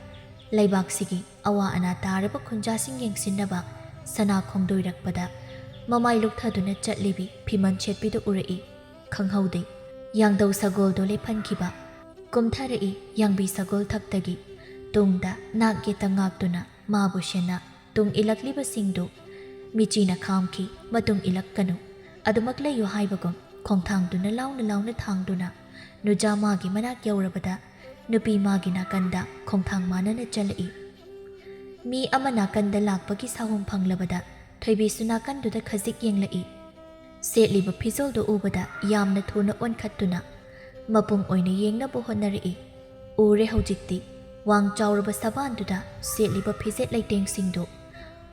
ꯂꯩꯕꯥꯛꯁꯤꯒꯤ ꯑꯋꯥ ꯑꯅꯥ ꯇꯥꯔꯕ ꯈꯨꯟꯖꯥꯁꯤꯡ ꯌꯦꯡꯁꯤꯟꯅꯕ ꯁꯅꯥ ꯈꯣꯡꯗꯣꯏꯔꯛꯄꯗ ꯃꯃꯥꯏ ꯂꯨꯞꯊꯗꯨꯅ ꯆꯠꯂꯤꯕꯤ ꯐꯤꯃꯟ ꯁꯦꯠꯄꯤꯗꯨ ꯎꯔꯛꯏ꯫ ꯈꯪꯍꯧꯗꯦ꯫ ꯌꯥꯡꯗꯧ ꯁꯒꯣꯜꯗꯣ ꯂꯦꯞꯍꯟꯈꯤꯕ꯫ ꯀꯨꯝꯊꯔꯛꯏ ꯌꯥꯡꯕꯤ ꯁꯒꯣꯜ ꯊꯛꯇꯒꯤ꯫ ꯇꯨꯡꯗ ꯅꯥꯛ ꯌꯦꯠꯇ ꯉꯥꯛꯇꯨꯅ ꯃꯥꯕꯨ ꯁꯦꯟꯅ ꯇꯨꯡ ꯏꯜꯂꯛꯂꯤꯕꯁꯤꯡꯗꯨ ꯃꯤꯆꯤꯅ ꯈꯥꯝꯈꯤ, "ꯃꯇꯨꯡ ꯏꯜꯂꯛꯀꯅꯨ, ꯑꯗꯨꯃꯛ ꯂꯩꯌꯨ" ꯍꯥꯏꯕꯒꯨꯝ ꯈꯣꯡꯊꯥꯡꯗꯨꯅ ꯂꯥꯎꯅ ꯂꯥꯎꯅ ꯊꯥꯡꯗꯨꯅ ꯅꯨꯖꯥ ꯃꯥꯒꯤ ꯃꯅꯥꯛ ꯌꯧꯔꯕꯗ ꯅꯨꯄꯤ ꯃꯥꯒꯤ ꯅꯥꯀꯟꯗ ꯈꯣꯡꯊꯥꯡ ꯃꯥꯟꯅꯅ ꯆꯠꯂꯛꯏ꯫ ꯃꯤ ꯑꯃ ꯅꯥꯀꯟꯗ ꯂꯥꯛꯄꯒꯤ ꯁꯥꯍꯨꯝ ꯐꯪꯂꯕꯗ ꯊꯣꯏꯕꯤꯁꯨ ꯅꯥꯀꯟꯗꯨꯗ ꯈꯖꯤꯛ ꯌꯦꯡꯂꯛꯏ꯫ ꯁꯦꯠꯂꯤꯕ ꯐꯤꯖꯣꯜꯗꯨ ꯎꯕꯗ ꯌꯥꯝꯅ ꯊꯨꯅ ꯑꯣꯟꯈꯠꯇꯨꯅ ꯃꯄꯨꯡ ꯑꯣꯏꯅ ꯌꯦꯡꯅꯕ ꯍꯣꯠꯅꯔꯛꯏ꯫ ꯎꯔꯦ ꯍꯧꯖꯤꯛꯇꯤ ꯋꯥꯡ ꯆꯥꯎꯔꯕ ꯁꯕꯥꯟꯗꯨꯗ ꯁꯦꯠꯂꯤꯕ ꯐꯤꯖꯦꯠ ꯂꯩꯇꯦꯡꯁꯤꯡꯗꯨ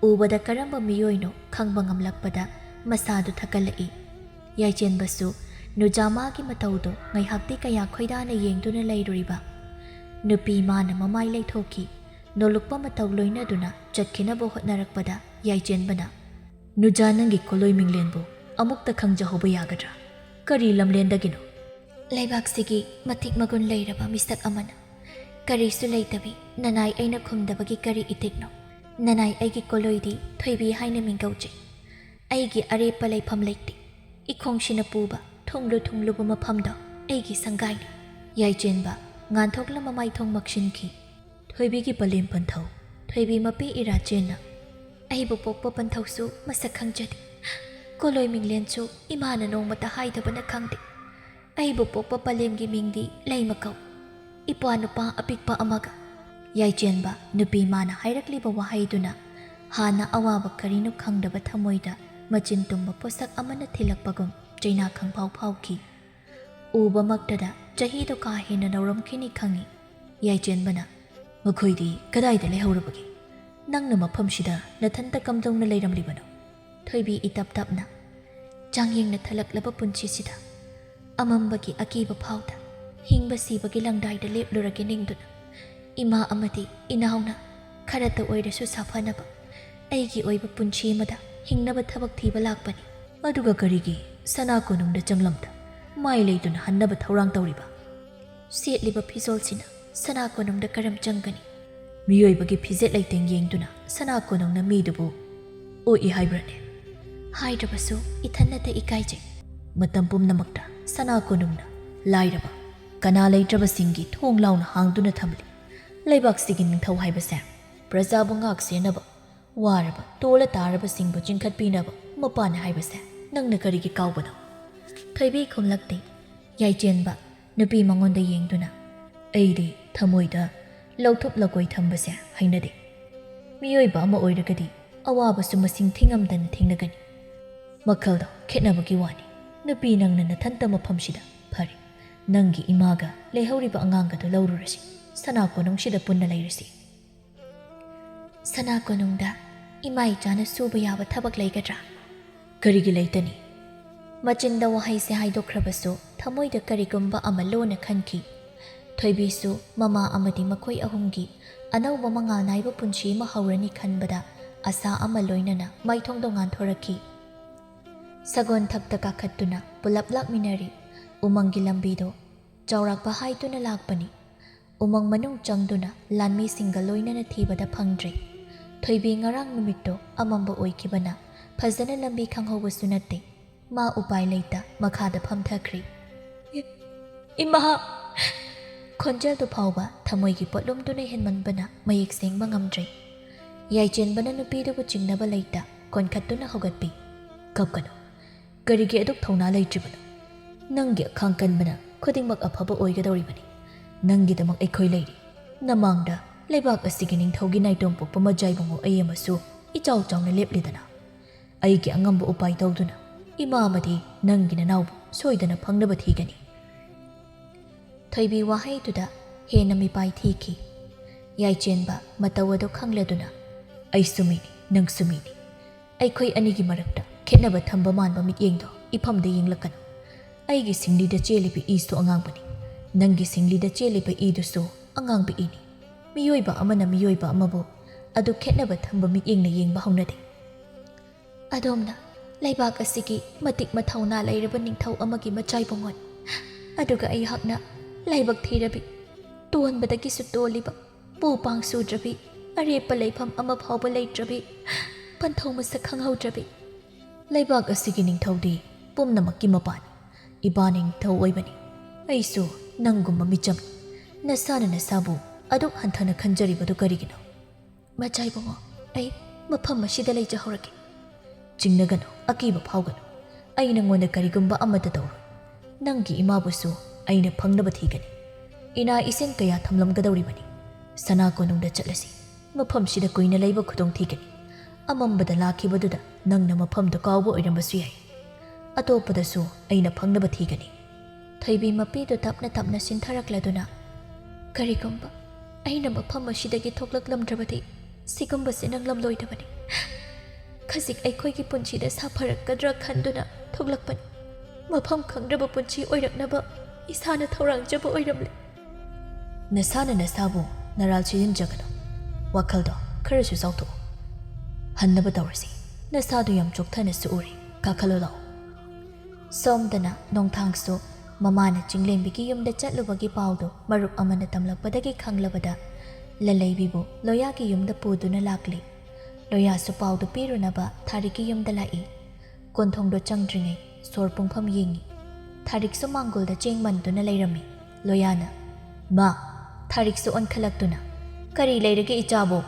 ꯎꯕꯗ ꯀꯔꯝꯕ ꯃꯤꯑꯣꯏꯅꯣ ꯈꯪꯕ ꯉꯝꯂꯛꯄꯗ ꯃꯁꯥꯗꯨ ꯊꯛꯀꯠꯂꯛꯏ꯫ ꯌꯥꯏꯆꯦꯟꯕꯁꯨ ꯅꯨꯖꯥꯃꯥꯒꯤ ꯃꯇꯧꯗꯨ ꯉꯥꯏꯍꯥꯛꯇꯤ ꯀꯌꯥ ꯈꯣꯏꯗꯥꯅ ꯌꯦꯡꯗꯨꯅ ꯂꯩꯔꯨꯔꯤꯕ ꯅꯨꯄꯤ ꯃꯥꯅ ꯃꯃꯥꯏ ꯂꯩꯊꯣꯛꯈꯤ꯫ ꯅꯣꯂꯨꯛꯄ ꯃꯇꯧ ꯂꯣꯏꯅꯗꯨꯅ ꯆꯠꯈꯤꯅꯕ ꯍꯣꯠꯅꯔꯛꯄꯗ ꯌꯥꯏꯆꯦꯟꯕꯅ, "ꯅꯨꯖꯥ, ꯅꯪꯒꯤ ꯀꯣꯂꯣꯏ ꯃꯤꯡꯂꯦꯟꯕꯨ ꯑꯃꯨꯛꯇ ꯈꯪꯖꯍꯧꯕ ꯌꯥꯒꯗ꯭ꯔꯥ? ꯀꯔꯤ ꯂꯝꯂꯦꯟꯗꯒꯤꯅꯣ?" "ꯂꯩꯕꯥꯛꯁꯤꯒꯤ ꯃꯇꯤꯛ ꯃꯒꯨꯟ ꯂꯩꯔꯕ ꯃꯤꯁꯛ ꯑꯃꯅ ꯀꯔꯤꯁꯨ ꯂꯩꯇꯕꯤ ꯅꯅꯥꯏ ꯑꯩꯅ ꯈꯨꯝꯗꯕꯒꯤ ꯀꯔꯤ ꯏꯇꯤꯛꯅꯣ? ꯅꯅꯥꯏ ꯑꯩꯒꯤ ꯀꯣꯂꯣꯏꯗꯤ ꯊꯣꯏꯕꯤ ꯍꯥꯏꯅ ꯃꯤꯡꯒꯧꯖꯩ꯫ ꯑꯩꯒꯤ ꯑꯔꯦꯞꯄ ꯂꯩꯐꯝ ꯂꯩꯇꯦ꯫ ꯏꯈꯣꯡꯁꯤꯅ ꯄꯨꯕ ꯊꯨꯡꯂꯨ ꯊꯨꯡꯂꯨꯕ ꯃꯐꯝꯗꯣ ꯑꯩꯒꯤ ꯁꯪꯒꯥꯏꯅꯤ꯫" ꯌꯥꯏꯆꯦꯟꯕ ꯉꯥꯟꯊꯣꯛꯂ ꯃꯃꯥꯏꯊꯣꯡ ꯃꯛꯁꯤꯟꯈꯤ꯫ ꯊꯣꯏꯕꯤꯒꯤ ꯄꯂꯦꯝ ꯄꯟꯊꯧ꯫ ꯊꯣꯏꯕꯤ ꯃꯄꯤ ꯏꯔꯥ ꯆꯦꯟꯅ, "ꯑꯩꯕꯨ ꯄꯣꯛꯄ ꯄꯟꯊꯧꯁꯨ ꯃꯁꯛ ꯈꯪꯖꯗꯦ꯫ ꯀꯣꯂꯣꯏ ꯃꯤꯡꯂꯦꯟꯁꯨ ꯏꯃꯥꯅ ꯅꯣꯡꯃꯇ ꯍꯥꯏꯗꯕꯅ ꯈꯪꯗꯦ꯫ ꯑꯩꯕꯨ ꯄꯣꯛꯄ ꯄꯂꯦꯝꯒꯤ ꯃꯤꯡꯗꯤ ꯂꯩꯃ ꯀꯧ꯫ ꯏꯄ꯭ꯋꯥ ꯅꯨꯄꯥ ꯑꯄꯤꯛꯄ ꯑꯃꯒ꯫" ꯌꯥꯏꯆꯦꯟꯕ ꯅꯨꯄꯤ ꯃꯥꯅ ꯍꯥꯏꯔꯛꯂꯤꯕ ꯋꯥꯍꯩꯗꯨꯅ ꯍꯥꯟꯅ ꯑꯋꯥꯕ ꯀꯔꯤꯅꯣ ꯈꯪꯗꯕ ꯊꯃꯣꯏꯗ ꯃꯆꯤꯟ ꯇꯨꯝꯕ ꯄꯣꯠꯁꯛ ꯑꯃꯅ ꯊꯤꯜꯂꯛꯄꯒꯨꯝ ꯆꯩꯅꯥ ꯈꯪꯐꯥꯎ ꯐꯥꯎꯈꯤ꯫ ꯎꯕꯃꯛꯇꯗ ꯆꯍꯤꯗꯣ ꯀꯥ ꯍꯦꯟꯅ ꯅꯧꯔꯝꯈꯤꯅꯤ ꯈꯪꯏ꯫ ꯌꯥꯏꯆꯦꯟꯕꯅ, "ꯃꯈꯣꯏꯗꯤ ꯀꯗꯥꯏꯗ ꯂꯩꯍꯧꯔꯕꯒꯦ? ꯅꯪꯅ ꯃꯐꯝꯁꯤꯗ ꯅꯊꯟꯇ ꯀꯝꯗꯧꯅ ꯂꯩꯔꯝꯂꯤꯕꯅꯣ?" ꯊꯣꯏꯕꯤ ꯏꯇꯞ ꯇꯞꯅ, "ꯆꯥꯡꯌꯦꯡꯅ ꯊꯜꯂꯛꯂꯕ ꯄꯨꯟꯁꯤꯁꯤꯗ ꯑꯃꯝꯕꯒꯤ ꯑꯀꯤꯕ ꯐꯥꯎꯗ ꯍꯤꯡꯕ ꯁꯤꯕꯒꯤ ꯂꯪꯗꯥꯏꯗ ꯂꯦꯞꯂꯨꯔꯒꯦ ꯅꯤꯡꯗꯨꯅ ꯏꯃꯥ ꯑꯃꯗꯤ ꯏꯅꯥꯎꯅ ꯈꯔꯇ ꯑꯣꯏꯔꯁꯨ ꯁꯥꯐꯅꯕ ꯑꯩꯒꯤ ꯑꯣꯏꯕ ꯄꯨꯟꯁꯤ ꯑꯃꯗ ꯍꯤꯡꯅꯕ ꯊꯕꯛ ꯊꯤꯕ ꯂꯥꯛꯄꯅꯤ꯫" "ꯑꯗꯨꯒ ꯀꯔꯤꯒꯤ ꯁꯅꯥ ꯀꯣꯅꯨꯡꯗ ꯆꯪꯂꯝꯗ ꯃꯥꯏ ꯂꯩꯗꯨꯅ ꯍꯟꯅꯕ ꯊꯧꯔꯥꯡ ꯇꯧꯔꯤꯕ?" "ꯁꯦꯠꯂꯤꯕ ꯐꯤꯖꯣꯜꯁꯤꯅ ꯁꯅꯥ ꯀꯣꯅꯨꯡꯗ ꯀꯔꯝ ꯆꯪꯒꯅꯤ?" "ꯃꯤꯑꯣꯏꯕꯒꯤ ꯐꯤꯖꯦꯠ ꯂꯩꯇꯦꯡ ꯌꯦꯡꯗꯨꯅ ꯁꯅꯥ ꯀꯣꯅꯨꯡꯅ ꯃꯤꯗꯨꯕꯨ ꯑꯣꯛꯏ ꯍꯥꯏꯕ꯭ꯔꯅꯦ?" "ꯍꯥꯏꯗ꯭ꯔꯕꯁꯨ ꯏꯊꯟꯅꯇ ꯏꯀꯥꯏꯖꯩ꯫" "ꯃꯇꯝ ꯄꯨꯝꯅꯃꯛꯇ ꯁꯅꯥ ꯀꯣꯅꯨꯡꯅ ꯂꯥꯏꯔꯕ, ꯀꯅꯥ ꯂꯩꯇ꯭ꯔꯕꯁꯤꯡꯒꯤ ꯊꯣꯡ ꯂꯥꯎꯅ ꯍꯥꯡꯗꯨꯅ ꯊꯝꯂꯤ꯫ ꯂꯩꯕꯥꯛꯁꯤꯒꯤ ꯅꯤꯡꯊꯧ ꯍꯥꯏꯕꯁꯦ ꯄ꯭ꯔꯖꯥꯕꯨ ꯉꯥꯛ ꯁꯦꯟꯅꯕ, ꯋꯥꯔꯕ, ꯇꯣꯜꯂ ꯇꯥꯔꯕꯁꯤꯡꯕꯨ ꯆꯤꯡꯈꯠꯄꯤꯅꯕ ꯃꯄꯥꯅ ꯍꯥꯏꯕꯁꯦ ꯅꯪꯅ ꯀꯔꯤꯒꯤ ꯀꯥꯎꯕꯅꯣ? ꯊꯣꯏꯕꯤ ꯈꯨꯝꯂꯛꯇꯦ꯫ ꯌꯥꯏꯆꯦꯟꯕ ꯅꯨꯄꯤ ꯃꯉꯣꯟꯗ ꯌꯦꯡꯗꯨꯅ, "ꯑꯩꯗꯤ ꯊꯃꯣꯏꯗ ꯂꯧꯊꯣꯞ ꯂꯀꯣꯏ ꯊꯝꯕꯁꯦ ꯍꯩꯅꯗꯦ꯫ ꯃꯤꯑꯣꯏꯕ ꯑꯃ ꯑꯣꯏꯔꯒꯗꯤ ꯑꯋꯥꯕꯁꯨ ꯃꯁꯤꯡ ꯊꯤꯉꯝꯗꯅ ꯊꯦꯡꯅꯒꯅꯤ꯫ ꯃꯈꯜꯗꯣ ꯈꯦꯠꯅꯕꯒꯤ ꯋꯥꯅꯤ꯫ ꯅꯨꯄꯤ ꯅꯪꯅ ꯅꯊꯟꯇ ꯃꯐꯝꯁꯤꯗ ꯐꯔꯦ꯫ ꯅꯪꯒꯤ ꯏꯃꯥꯒ ꯂꯩꯍꯧꯔꯤꯕ ꯑꯉꯥꯡꯒꯗꯣ ꯂꯧꯔꯨꯔꯁꯤ꯫ ꯁꯅꯥ ꯀꯣꯅꯨꯡꯁꯤꯗ ꯄꯨꯟꯅ ꯂꯩꯔꯁꯤ꯫" "ꯁꯅꯥ ꯀꯣꯅꯨꯡꯗ ꯏꯃꯥ ꯏꯆꯥꯅ ꯁꯨꯕ ꯌꯥꯕ ꯊꯕꯛ ꯂꯩꯒꯗ꯭ꯔꯥ?" "ꯀꯔꯤꯒꯤ ꯂꯩꯇꯅꯤ?" ꯃꯆꯤꯟꯗ ꯋꯥꯍꯩꯁꯦ ꯍꯥꯏꯗꯣꯛꯈ꯭ꯔꯕꯁꯨ ꯊꯃꯣꯏꯗ ꯀꯔꯤꯒꯨꯝꯕ ꯑꯃ ꯂꯣꯟꯅ ꯈꯟꯈꯤ꯫ ꯊꯣꯏꯕꯤꯁꯨ ꯃꯃꯥ ꯑꯃꯗꯤ ꯃꯈꯣꯏ ꯑꯍꯨꯝꯒꯤ ꯑꯅꯧꯕ ꯃꯉꯥꯜ ꯅꯥꯏꯕ ꯄꯨꯟꯁꯤ ꯑꯃ ꯍꯧꯔꯅꯤ ꯈꯟꯕꯗ ꯑꯁꯥ ꯑꯃ ꯂꯣꯏꯅꯅ ꯃꯥꯏꯊꯣꯡꯗꯣ ꯉꯥꯟꯊꯣꯔꯛꯈꯤ꯫ ꯁꯒꯣꯜ ꯊꯛꯇ ꯀꯥꯈꯠꯇꯨꯅ ꯄꯨꯂꯞ ꯂꯥꯛꯃꯤꯟꯅꯔꯤ꯫ ꯎꯃꯪꯒꯤ ꯂꯝꯕꯤꯗꯣ ꯆꯥꯎꯔꯥꯛꯄ ꯍꯥꯏꯗꯨꯅ ꯂꯥꯛꯄꯅꯤ꯫ ꯎꯃꯪ ꯃꯅꯨꯡ ꯆꯪꯗꯨꯅ ꯂꯥꯟꯃꯤꯁꯤꯡꯒ ꯂꯣꯏꯅꯅ ꯊꯤꯕꯗ ꯐꯪꯗ꯭ꯔꯦ꯫ ꯊꯣꯏꯕꯤ ꯉꯔꯥꯡ ꯅꯨꯃꯤꯠꯇꯣ ꯑꯃꯝꯕ ꯑꯣꯏꯈꯤꯕꯅ ꯐꯖꯅ ꯂꯝꯕꯤ ꯈꯪꯍꯧꯕꯁꯨ ꯅꯠꯇꯦ꯫ ꯃꯥ ꯎꯄꯥꯏ ꯂꯩꯇ ꯃꯈꯥꯗ ꯐꯝꯊꯈ꯭ꯔꯦ꯫ "ꯏꯃꯥ!" ꯈꯣꯟꯖꯦꯜꯗꯨ ꯐꯥꯎꯕ ꯊꯃꯣꯏꯒꯤ ꯄꯣꯠꯂꯨꯝꯗꯨꯅ ꯍꯦꯟꯃꯟꯕꯅ ꯃꯌꯦꯛ ꯁꯦꯡꯕ ꯉꯝꯗ꯭ꯔꯦ꯫ ꯌꯥꯏꯆꯦꯟꯕꯅ ꯅꯨꯄꯤꯗꯨꯕꯨ ꯆꯤꯡꯅꯕ ꯂꯩꯇ ꯀꯣꯟꯈꯠꯇꯨꯅ ꯍꯧꯒꯠꯄꯤ꯫ "ꯀꯞꯀꯅꯨ꯫ ꯀꯔꯤꯒꯤ ꯑꯗꯨꯛ ꯊꯧꯅꯥ ꯂꯩꯇ꯭ꯔꯤꯕꯅꯣ? ꯅꯪꯒꯤ ꯑꯈꯥꯡ ꯀꯟꯕꯅ ꯈꯨꯗꯤꯡꯃꯛ ꯑꯐꯕ ꯑꯣꯏꯒꯗꯧꯔꯤꯕꯅꯤ꯫ ꯅꯪꯒꯤꯗꯃꯛ ꯑꯩꯈꯣꯏ ꯂꯩꯔꯤ꯫ ꯅꯃꯥꯡꯗ ꯂꯩꯕꯥꯛ ꯑꯁꯤꯒꯤ ꯅꯤꯡꯊꯧꯒꯤ ꯅꯥꯏꯇꯣꯝ ꯄꯣꯛꯄ ꯃꯖꯥꯏꯕꯨꯡꯉꯣ ꯑꯩ ꯑꯃꯁꯨ ꯏꯆꯥꯎ ꯆꯥꯎꯅ ꯂꯦꯞꯂꯤꯗꯅ꯫ ꯑꯩꯒꯤ ꯑꯉꯝꯕ ꯎꯄꯥꯏ ꯇꯧꯗꯨꯅ ꯏꯃꯥ ꯑꯃꯗꯤ ꯅꯪꯒꯤ ꯅꯅꯥꯎꯕꯨ ꯁꯣꯏꯗꯅ ꯐꯪꯅꯕ ꯊꯤꯒꯅꯤ꯫" ꯊꯣꯏꯕꯤ ꯋꯥꯍꯩꯗꯨꯗ ꯍꯦꯟꯅ ꯃꯤꯄꯥꯏ ꯊꯤꯈꯤ꯫ ꯌꯥꯏꯆꯦꯟꯕ ꯃꯇꯧ ꯑꯗꯨ ꯈꯪꯂꯗꯨꯅ, "ꯑꯩꯁꯨ ꯃꯤꯅꯤ, ꯅꯪꯁꯨ ꯃꯤꯅꯤ꯫ ꯑꯩꯈꯣꯏ ꯑꯅꯤꯒꯤ ꯃꯔꯛꯇ ꯈꯦꯠꯅꯕ ꯊꯝꯕ ꯃꯥꯟꯕ ꯃꯤꯠꯌꯦꯡꯗꯣ ꯏꯐꯝꯗ ꯌꯦꯡꯂꯛꯀꯅꯨ꯫ ꯑꯩꯒꯤ ꯁꯤꯡꯂꯤꯗ ꯆꯦꯜꯂꯤꯕ ꯏꯁꯨ ꯑꯉꯥꯡꯕꯅꯤ꯫ ꯅꯪꯒꯤ ꯁꯤꯡꯂꯤꯗ ꯆꯦꯜꯂꯤꯕ ꯏꯗꯨꯁꯨ ꯑꯉꯥꯡꯕ ꯏꯅꯤ꯫ ꯃꯤꯑꯣꯏꯕ ꯑꯃꯅ ꯃꯤꯑꯣꯏꯕ ꯑꯃꯕꯨ ꯑꯗꯨ ꯈꯦꯠꯅꯕ ꯊꯝꯕ ꯃꯤꯠꯌꯦꯡꯅ ꯌꯦꯡꯕ ꯍꯧꯅꯗꯦ꯫ ꯑꯗꯣꯝꯅ ꯂꯩꯕꯥꯛ ꯑꯁꯤꯒꯤ ꯃꯇꯤꯛ ꯃꯊꯧꯅꯥ ꯂꯩꯔꯕ ꯅꯤꯡꯊꯧ ꯑꯃꯒꯤ ꯃꯆꯥꯏꯕꯨꯡꯉꯣꯟ, ꯑꯗꯨꯒ ꯑꯩꯍꯥꯛꯅ ꯂꯥꯏꯕꯛ ꯊꯤꯔꯕꯤ, ꯇꯣꯟꯕꯗꯒꯤꯁꯨ ꯇꯣꯜꯂꯤꯕ, ꯄꯨ ꯄꯥꯡ ꯁꯨꯗ꯭ꯔꯕꯤ, ꯑꯔꯦꯞꯄ ꯂꯩꯐꯝ ꯑꯃ ꯐꯥꯎꯕ ꯂꯩꯇ꯭ꯔꯕꯤ, ꯄꯟꯊꯧ ꯃꯁꯛ ꯈꯪꯍꯧꯗ꯭ꯔꯕꯤ꯫ ꯂꯩꯕꯥꯛ ꯑꯁꯤꯒꯤ ꯅꯤꯡꯊꯧꯗꯤ ꯄꯨꯝꯅꯃꯛꯀꯤ ꯃꯄꯥꯅꯤ꯫ ꯏꯄꯥꯅ ꯅꯤꯡꯊꯧ ꯑꯣꯏꯕꯅꯤ꯫ ꯑꯩꯁꯨ ꯅꯪꯒꯨꯝꯕ ꯃꯤꯆꯝ꯫ ꯅꯁꯥꯅ ꯅꯁꯥꯕꯨ ꯑꯗꯨꯛ ꯍꯟꯊꯅ ꯈꯟꯖꯔꯤꯕꯗꯨ ꯀꯔꯤꯒꯤꯅꯣ? ꯃꯆꯥ ꯏꯕꯨꯡꯉꯣ, ꯑꯩ ꯃꯐꯝ ꯑꯁꯤꯗ ꯂꯩꯖꯍꯧꯔꯒꯦ꯫ ꯆꯤꯡꯅꯒꯅꯨ, ꯑꯀꯤꯕ ꯐꯥꯎꯒꯅꯨ꯫ ꯑꯩ ꯅꯪꯉꯣꯟꯗ ꯀꯔꯤꯒꯨꯝꯕ ꯑꯃꯠꯇ ꯇꯧꯔꯣꯏ꯫ ꯅꯪꯒꯤ ꯏꯃꯥꯕꯨꯁꯨ ꯑꯩꯅ ꯐꯪꯅꯕ ꯊꯤꯒꯅꯤ꯫ ꯏꯅꯥ ꯏꯁꯤꯡ ꯀꯌꯥ ꯊꯝꯂꯝꯒꯗꯧꯔꯤꯕꯅꯤ꯫ ꯁꯅꯥ ꯀꯣꯅꯨꯡꯗ ꯆꯠꯂꯁꯤ꯫ ꯃꯐꯝꯁꯤꯗ ꯀꯨꯏꯅ ꯂꯩꯕ ꯈꯨꯗꯣꯡ ꯊꯤꯒꯅꯤ꯫ ꯑꯃꯝꯕꯗ ꯂꯥꯛꯈꯤꯕꯗꯨꯗ ꯅꯪꯅ ꯃꯐꯝꯗꯨ ꯀꯥꯎꯕ ꯑꯣꯏꯔꯝꯕꯁꯨ ꯌꯥꯏ꯫ ꯑꯇꯣꯞꯄꯗꯁꯨ ꯑꯩꯅ ꯐꯪꯅꯕ ꯊꯤꯒꯅꯤ꯫ ꯊꯣꯏꯕꯤ ꯃꯄꯤꯗꯨ ꯇꯞꯅ ꯇꯞꯅ ꯆꯤꯟꯊꯔꯛꯂꯗꯨꯅ, "ꯀꯔꯤꯒꯨꯝꯕ ꯑꯩꯅ ꯃꯐꯝ ꯑꯁꯤꯗꯒꯤ ꯊꯣꯛꯂꯛꯂꯝꯗ꯭ꯔꯕꯗꯤ ꯁꯤꯒꯨꯝꯕꯁꯤ ꯅꯪꯂꯝꯂꯣꯏꯗꯕꯅꯤ꯫ ꯈꯖꯤꯛ ꯑꯩꯈꯣꯏꯒꯤ ꯄꯨꯟꯁꯤꯗ ꯁꯥꯐꯔꯛꯀꯗ꯭ꯔꯥ ꯈꯟꯗꯨꯅ ꯊꯣꯛꯂꯛꯄꯅꯤ꯫ ꯃꯐꯝ ꯈꯪꯗ꯭ꯔꯕ ꯄꯨꯟꯁꯤ ꯑꯣꯏꯔꯛꯅꯕ ꯏꯁꯥꯅ ꯊꯧꯔꯥꯡꯖꯕ ꯑꯣꯏꯔꯝꯂꯦ꯫" ꯅꯁꯥꯅ ꯅꯁꯥꯕꯨ ꯅꯔꯥꯜ ꯁꯤꯖꯤꯟꯖꯒꯅꯨ꯫ ꯋꯥꯈꯜꯗꯣ ꯈꯔꯁꯨ ꯆꯥꯎꯊꯣꯛꯎ꯫ ꯍꯟꯅꯕ ꯇꯧꯔꯁꯤ꯫ ꯅꯁꯥꯗꯨ ꯌꯥꯝ ꯆꯣꯛꯊꯅꯁꯨ ꯎꯔꯦ꯫ ꯀꯥꯈꯠꯂꯣ ꯂꯥꯛꯑꯣ꯫ ꯁꯣꯝꯗꯅ ꯅꯣꯡꯊꯥꯡꯁꯨ ꯃꯃꯥꯅ ꯆꯤꯡꯂꯦꯝꯕꯤꯒꯤ ꯌꯨꯝꯗ ꯆꯠꯂꯨꯕꯒꯤ ꯄꯥꯎꯗꯨ ꯃꯔꯨꯞ ꯑꯃꯅ ꯇꯝꯂꯛꯄꯗꯒꯤ ꯈꯪꯂꯕꯗ ꯂꯂꯩꯕꯤꯕꯨ ꯂꯣꯌꯥꯒꯤ ꯌꯨꯝꯗ ꯄꯨꯗꯨꯅ ꯂꯥꯛꯂꯤ꯫ ꯂꯣꯌꯥꯁꯨ ꯄꯥꯎꯗꯨ ꯄꯤꯔꯨꯅꯕ ꯊꯥꯔꯤꯛꯀꯤ ꯌꯨꯝꯗ ꯂꯥꯛꯏ꯫ ꯀꯣꯟꯊꯣꯡꯗꯣ ꯆꯪꯗ꯭ꯔꯤꯉꯩ ꯁꯣꯔ ꯄꯨꯡꯐꯝ ꯌꯦꯡꯉꯤ꯫ ꯊꯥꯔꯤꯛꯁꯨ ꯃꯥꯡꯒꯣꯜꯗ ꯆꯦꯡ ꯃꯟꯗꯨꯅ ꯂꯩꯔꯝꯃꯤ꯫ ꯂꯣꯌꯥꯅ, "ꯃꯥ!" ꯊꯥꯔꯤꯛꯁꯨ ꯑꯣꯟꯈꯠꯂꯛꯇꯨꯅ, "ꯀꯔꯤ ꯂꯩꯔꯒꯦ ꯏꯆꯥꯕꯣ?"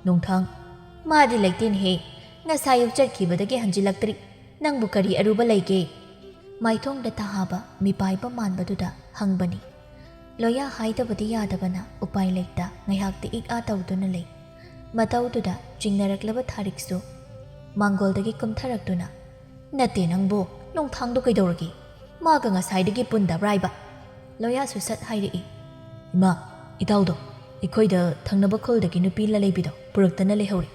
"ꯅꯣꯡꯊꯥꯡ, ꯃꯥꯗꯤ ꯂꯩꯇꯦꯅꯦꯍꯦ꯫ ꯉꯁꯥꯏ ꯑꯌꯨꯛ ꯆꯠꯈꯤꯕꯗꯒꯤ ꯍꯟꯖꯤꯜꯂꯛꯇ꯭ꯔꯤ꯫ ꯅꯪꯕꯨ ꯀꯔꯤ ꯑꯔꯨꯕ ꯂꯩꯒꯦ?" ꯃꯥꯏꯊꯣꯡꯗ ꯇꯍꯥꯕ ꯃꯤꯄꯥꯏꯕ ꯃꯥꯟꯕꯗꯨꯗ ꯍꯪꯕꯅꯤ꯫ ꯂꯣꯌꯥ ꯍꯥꯏꯗꯕꯗꯤ ꯌꯥꯗꯕꯅ ꯎꯄꯥꯏ ꯂꯩꯇ ꯉꯥꯏꯍꯥꯛꯇꯤ ꯏꯛ ꯑꯥ ꯇꯧꯗꯨꯅ ꯂꯩ꯫ ꯃꯇꯧꯗꯨꯗ ꯆꯤꯡꯅꯔꯛꯂꯕ ꯊꯥꯔꯤꯛꯁꯨ ꯃꯥꯡꯒꯣꯜꯗꯒꯤ ꯀꯨꯝꯊꯔꯛꯇꯨꯅ, "ꯅꯠꯇꯦ ꯅꯪꯕꯨ, ꯅꯣꯡꯊꯥꯡꯗꯣ ꯀꯩꯗꯧꯔꯒꯦ? ꯃꯥꯒ ꯉꯁꯥꯏꯗꯒꯤ ꯄꯨꯟꯗꯕ꯭ꯔꯥ ꯍꯥꯏꯕ?" ꯂꯣꯌꯥꯁꯨ ꯁꯠ ꯍꯥꯏꯔꯛꯏ, "ꯏꯃꯥ, ꯏꯇꯥꯎꯗꯣ ꯑꯩꯈꯣꯏꯗ ꯊꯪꯅꯕ ꯈꯨꯜꯗꯒꯤ ꯅꯨꯄꯤ ꯂꯂꯩꯕꯤꯗꯣ ꯄꯨꯔꯛꯇꯅ ꯂꯩꯍꯧꯔꯤ꯫"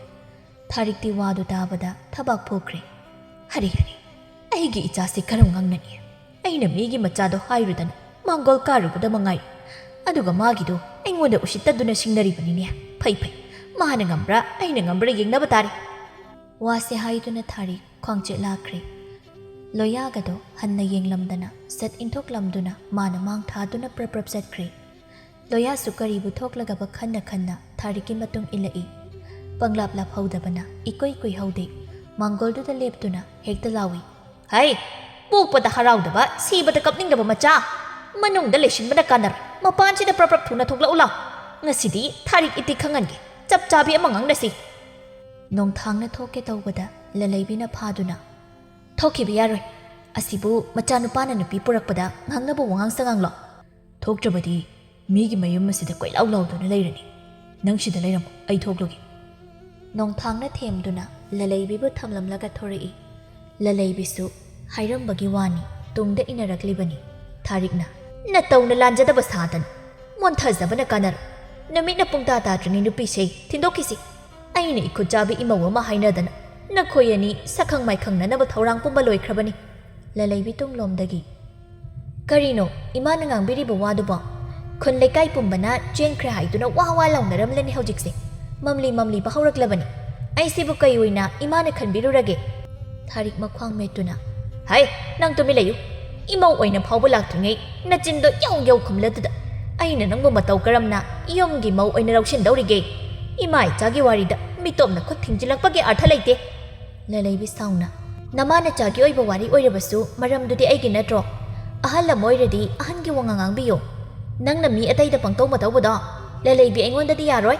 ꯊꯥꯔꯤꯛꯇꯤ ꯋꯥꯗꯨ ꯇꯥꯕꯗ ꯊꯕꯥꯛ ꯄꯣꯛꯈ꯭ꯔꯦ꯫ "ꯍꯔꯦ ꯍꯔꯦ, ꯑꯩꯒꯤ ꯏꯆꯥꯁꯤ ꯀꯔꯝ ꯉꯥꯡꯅꯅꯤ? ꯑꯩꯅ ꯃꯤꯒꯤ ꯃꯆꯥꯗꯣ ꯍꯥꯏꯔꯨꯗꯅ ꯃꯥꯡꯒꯣꯜ ꯀꯥꯔꯨꯕꯗ ꯃꯉꯥꯏ꯫ ꯑꯗꯨꯒ ꯃꯥꯒꯤꯗꯣ ꯑꯩꯉꯣꯟꯗ ꯎꯁꯤꯠꯇꯗꯨꯅ ꯁꯤꯡꯅꯔꯤꯕꯅꯤꯅꯦ꯫ ꯐꯩ ꯐꯩ, ꯃꯥꯅ ꯉꯝꯕ꯭ꯔꯥ ꯑꯩꯅ ꯉꯝꯕ꯭ꯔꯥ ꯌꯦꯡꯅꯕ ꯇꯥꯔꯦ꯫" ꯋꯥꯁꯦ ꯍꯥꯏꯗꯨꯅ ꯊꯥꯔꯤꯛ ꯈ꯭ꯋꯥꯡꯆꯦꯠ ꯂꯥꯛꯈ꯭ꯔꯦ꯫ ꯂꯣꯌꯥꯒꯗꯣ ꯍꯟꯅ ꯌꯦꯡꯂꯝꯗꯅ ꯁꯠ ꯏꯟꯊꯣꯛꯂꯝꯗꯨꯅ ꯃꯥꯅ ꯃꯥꯡ ꯊꯥꯗꯨꯅ ꯄ꯭ꯔꯞ ꯄ꯭ꯔꯞ ꯆꯠꯈ꯭ꯔꯦ꯫ ꯂꯣꯌꯥꯁꯨ ꯀꯔꯤꯕꯨ ꯊꯣꯛꯂꯒꯕ ꯈꯟꯅ ꯈꯟꯅ ꯊꯥꯔꯤꯛꯀꯤ ꯃꯇꯨꯡ ꯏꯜꯂꯛꯏ꯫ ꯄꯪꯂꯥꯞ ꯂꯥꯞꯍꯧꯗꯕꯅ ꯏꯀꯨꯏ ꯀꯨꯏꯍꯧꯗꯦ꯫ ꯃꯥꯡꯒꯣꯜꯗꯨꯗ ꯂꯦꯞꯇꯨꯅ ꯍꯦꯛꯇ ꯂꯥꯎꯏ, "ꯍꯩ! ꯄꯣꯛꯄꯗ ꯍꯔꯥꯎꯗꯕ, ꯁꯤꯕꯗ ꯀꯞꯅꯤꯡꯗꯕ ꯃꯆꯥ! ꯃꯅꯨꯡꯗ ꯂꯩꯁꯤꯟꯕꯅ ꯀꯥꯟꯅꯔꯣꯏ꯫ ꯃꯄꯥꯟꯁꯤꯗ ꯄ꯭ꯔꯞ ꯄ꯭ꯔꯞ ꯊꯨꯅ ꯊꯣꯛꯂꯛꯎ ꯂꯥꯎ꯫ ꯉꯁꯤꯗꯤ ꯊꯥꯔꯤꯛ ꯏꯇꯤꯛ ꯈꯪꯍꯟꯒꯦ꯫ ꯆꯞ ꯆꯥꯕꯤ ꯑꯃ ꯉꯥꯡꯅꯁꯤ꯫ ꯅꯣꯡꯊꯥꯡꯅ ꯊꯣꯛꯀꯦ ꯇꯧꯕꯗ ꯂꯂꯩꯕꯤꯅ ꯐꯥꯗꯨꯅ, "ꯊꯣꯛꯈꯤꯕ ꯌꯥꯔꯣꯏ꯫ ꯑꯁꯤꯕꯨ ꯃꯆꯥꯅꯨꯄꯥꯅ ꯅꯨꯄꯤ ꯄꯨꯔꯛꯄꯗ ꯉꯥꯡꯅꯕ ꯋꯥꯉꯥꯡ ꯁꯉꯥꯡꯂꯣ? ꯊꯣꯛꯇ꯭ꯔꯕꯗꯤ ꯃꯤꯒꯤ ꯃꯌꯨꯝ ꯑꯁꯤꯗ ꯀꯣꯏꯂꯥꯎ ꯂꯥꯎꯗꯨꯅ ꯂꯩꯔꯅꯤ꯫ ꯅꯪ ꯁꯤꯗ ꯂꯩꯔꯝꯃꯨ, ꯑꯩ ꯊꯣꯛꯂꯨꯒꯦ꯫" ꯅꯣꯡꯊꯥꯡꯅ ꯊꯦꯝꯗꯨꯅ ꯂꯂꯩꯕꯤꯕꯨ ꯊꯝꯂꯝꯂꯒ ꯊꯣꯔꯛꯏ꯫ ꯂꯂꯩꯕꯤꯁꯨ ꯍꯥꯏꯔꯝꯕꯒꯤ ꯋꯥꯅꯤ, ꯇꯨꯡꯗ ꯏꯟꯅꯔꯛꯂꯤꯕꯅꯤ꯫ ꯊꯥꯔꯤꯛꯅ, "ꯅꯇꯧꯅ ꯂꯥꯟꯖꯗꯕ ꯁꯥꯗꯅ, ꯃꯣꯟꯊꯖꯕꯅ ꯀꯥꯟꯅꯔꯣꯏ꯫ ꯅꯨꯃꯤꯠꯅ ꯄꯨꯡꯇꯥ ꯇꯥꯗ꯭ꯔꯤꯉꯩ ꯅꯨꯄꯤꯁꯦ ꯊꯤꯟꯗꯣꯛꯈꯤꯁꯤ꯫ ꯑꯩꯅ ꯏꯈꯨꯠ ꯆꯥꯕꯤ ꯏꯃꯧ ꯑꯃ ꯍꯥꯏꯅꯗꯅ ꯅꯈꯣꯏ ꯑꯅꯤ ꯁꯛꯈꯪ ꯃꯥꯏꯈꯪꯅꯅꯕ ꯊꯧꯔꯥꯡ ꯄꯨꯝꯕ ꯂꯣꯏꯈ꯭ꯔꯕꯅꯤ꯫" ꯂꯂꯩꯕꯤ ꯇꯨꯡꯂꯣꯝꯗꯒꯤ, "ꯀꯔꯤꯅꯣ ꯏꯃꯥꯅ ꯉꯥꯡꯕꯤꯔꯤꯕ ꯋꯥꯗꯨꯕꯣ? ꯈꯨꯟ ꯂꯩꯀꯥꯏ ꯄꯨꯝꯕꯅ ꯆꯦꯟꯈ꯭ꯔꯦ ꯍꯥꯏꯗꯨꯅ ꯋꯥ ꯋꯥ ꯂꯥꯎꯅꯔꯝꯂꯅꯤ ꯍꯧꯖꯤꯛꯁꯦ꯫ ꯃꯝꯂꯤ ꯃꯝꯂꯤꯕ ꯍꯧꯔꯛꯂꯕꯅꯤ꯫ ꯑꯩꯁꯤꯕꯨ ꯀꯩ ꯑꯣꯏꯅ ꯏꯃꯥꯅ ꯈꯟꯕꯤꯔꯨꯔꯒꯦ?" ꯊꯥꯔꯤꯛ ꯃꯈ꯭ꯋꯥꯡ ꯃꯦꯠꯇꯨꯅ, "ꯍꯩ, ꯅꯪ ꯇꯨꯃꯤꯟ ꯂꯩꯌꯨ꯫ ꯏꯃꯧ ꯑꯣꯏꯅ ꯐꯥꯎꯕ ꯂꯥꯛꯇ꯭ꯔꯤꯉꯩ ꯅꯆꯤꯟꯗꯣ ꯌꯧ ꯌꯧ ꯈꯨꯝꯂꯗꯨꯗ ꯑꯩꯅ ꯅꯪꯕꯨ ꯃꯇꯧ ꯀꯔꯝꯅ ꯌꯨꯝꯒꯤ ꯃꯧ ꯑꯣꯏꯅ ꯂꯧꯁꯤꯟꯗꯧꯔꯤꯒꯦ? ꯏꯃꯥ ꯏꯆꯥꯒꯤ ꯋꯥꯔꯤꯗ ꯃꯤꯇꯣꯞꯅ ꯈꯨꯠ ꯊꯤꯡꯖꯤꯜꯂꯛꯄꯒꯤ ꯑꯔꯊ ꯂꯩꯇꯦ꯫" ꯂꯂꯩꯕꯤ ꯁꯥꯎꯅ, "ꯅꯃꯥ ꯅꯆꯥꯒꯤ ꯑꯣꯏꯕ ꯋꯥꯔꯤ ꯑꯣꯏꯔꯕꯁꯨ ꯃꯔꯝꯗꯨꯗꯤ ꯑꯩꯒꯤ ꯅꯠꯇ꯭ꯔꯣ? ꯑꯍꯜ ꯑꯃ ꯑꯣꯏꯔꯗꯤ ꯑꯍꯟꯒꯤ ꯋꯥꯉꯥꯡ ꯉꯥꯡꯕꯤꯌꯨ꯫ ꯅꯪꯅ ꯃꯤ ꯑꯇꯩꯗ ꯄꯪꯇꯧ ꯃꯇꯧꯕꯗꯣ ꯂꯂꯩꯕꯤ ꯑꯩꯉꯣꯟꯗꯗꯤ ꯌꯥꯔꯣꯏ꯫"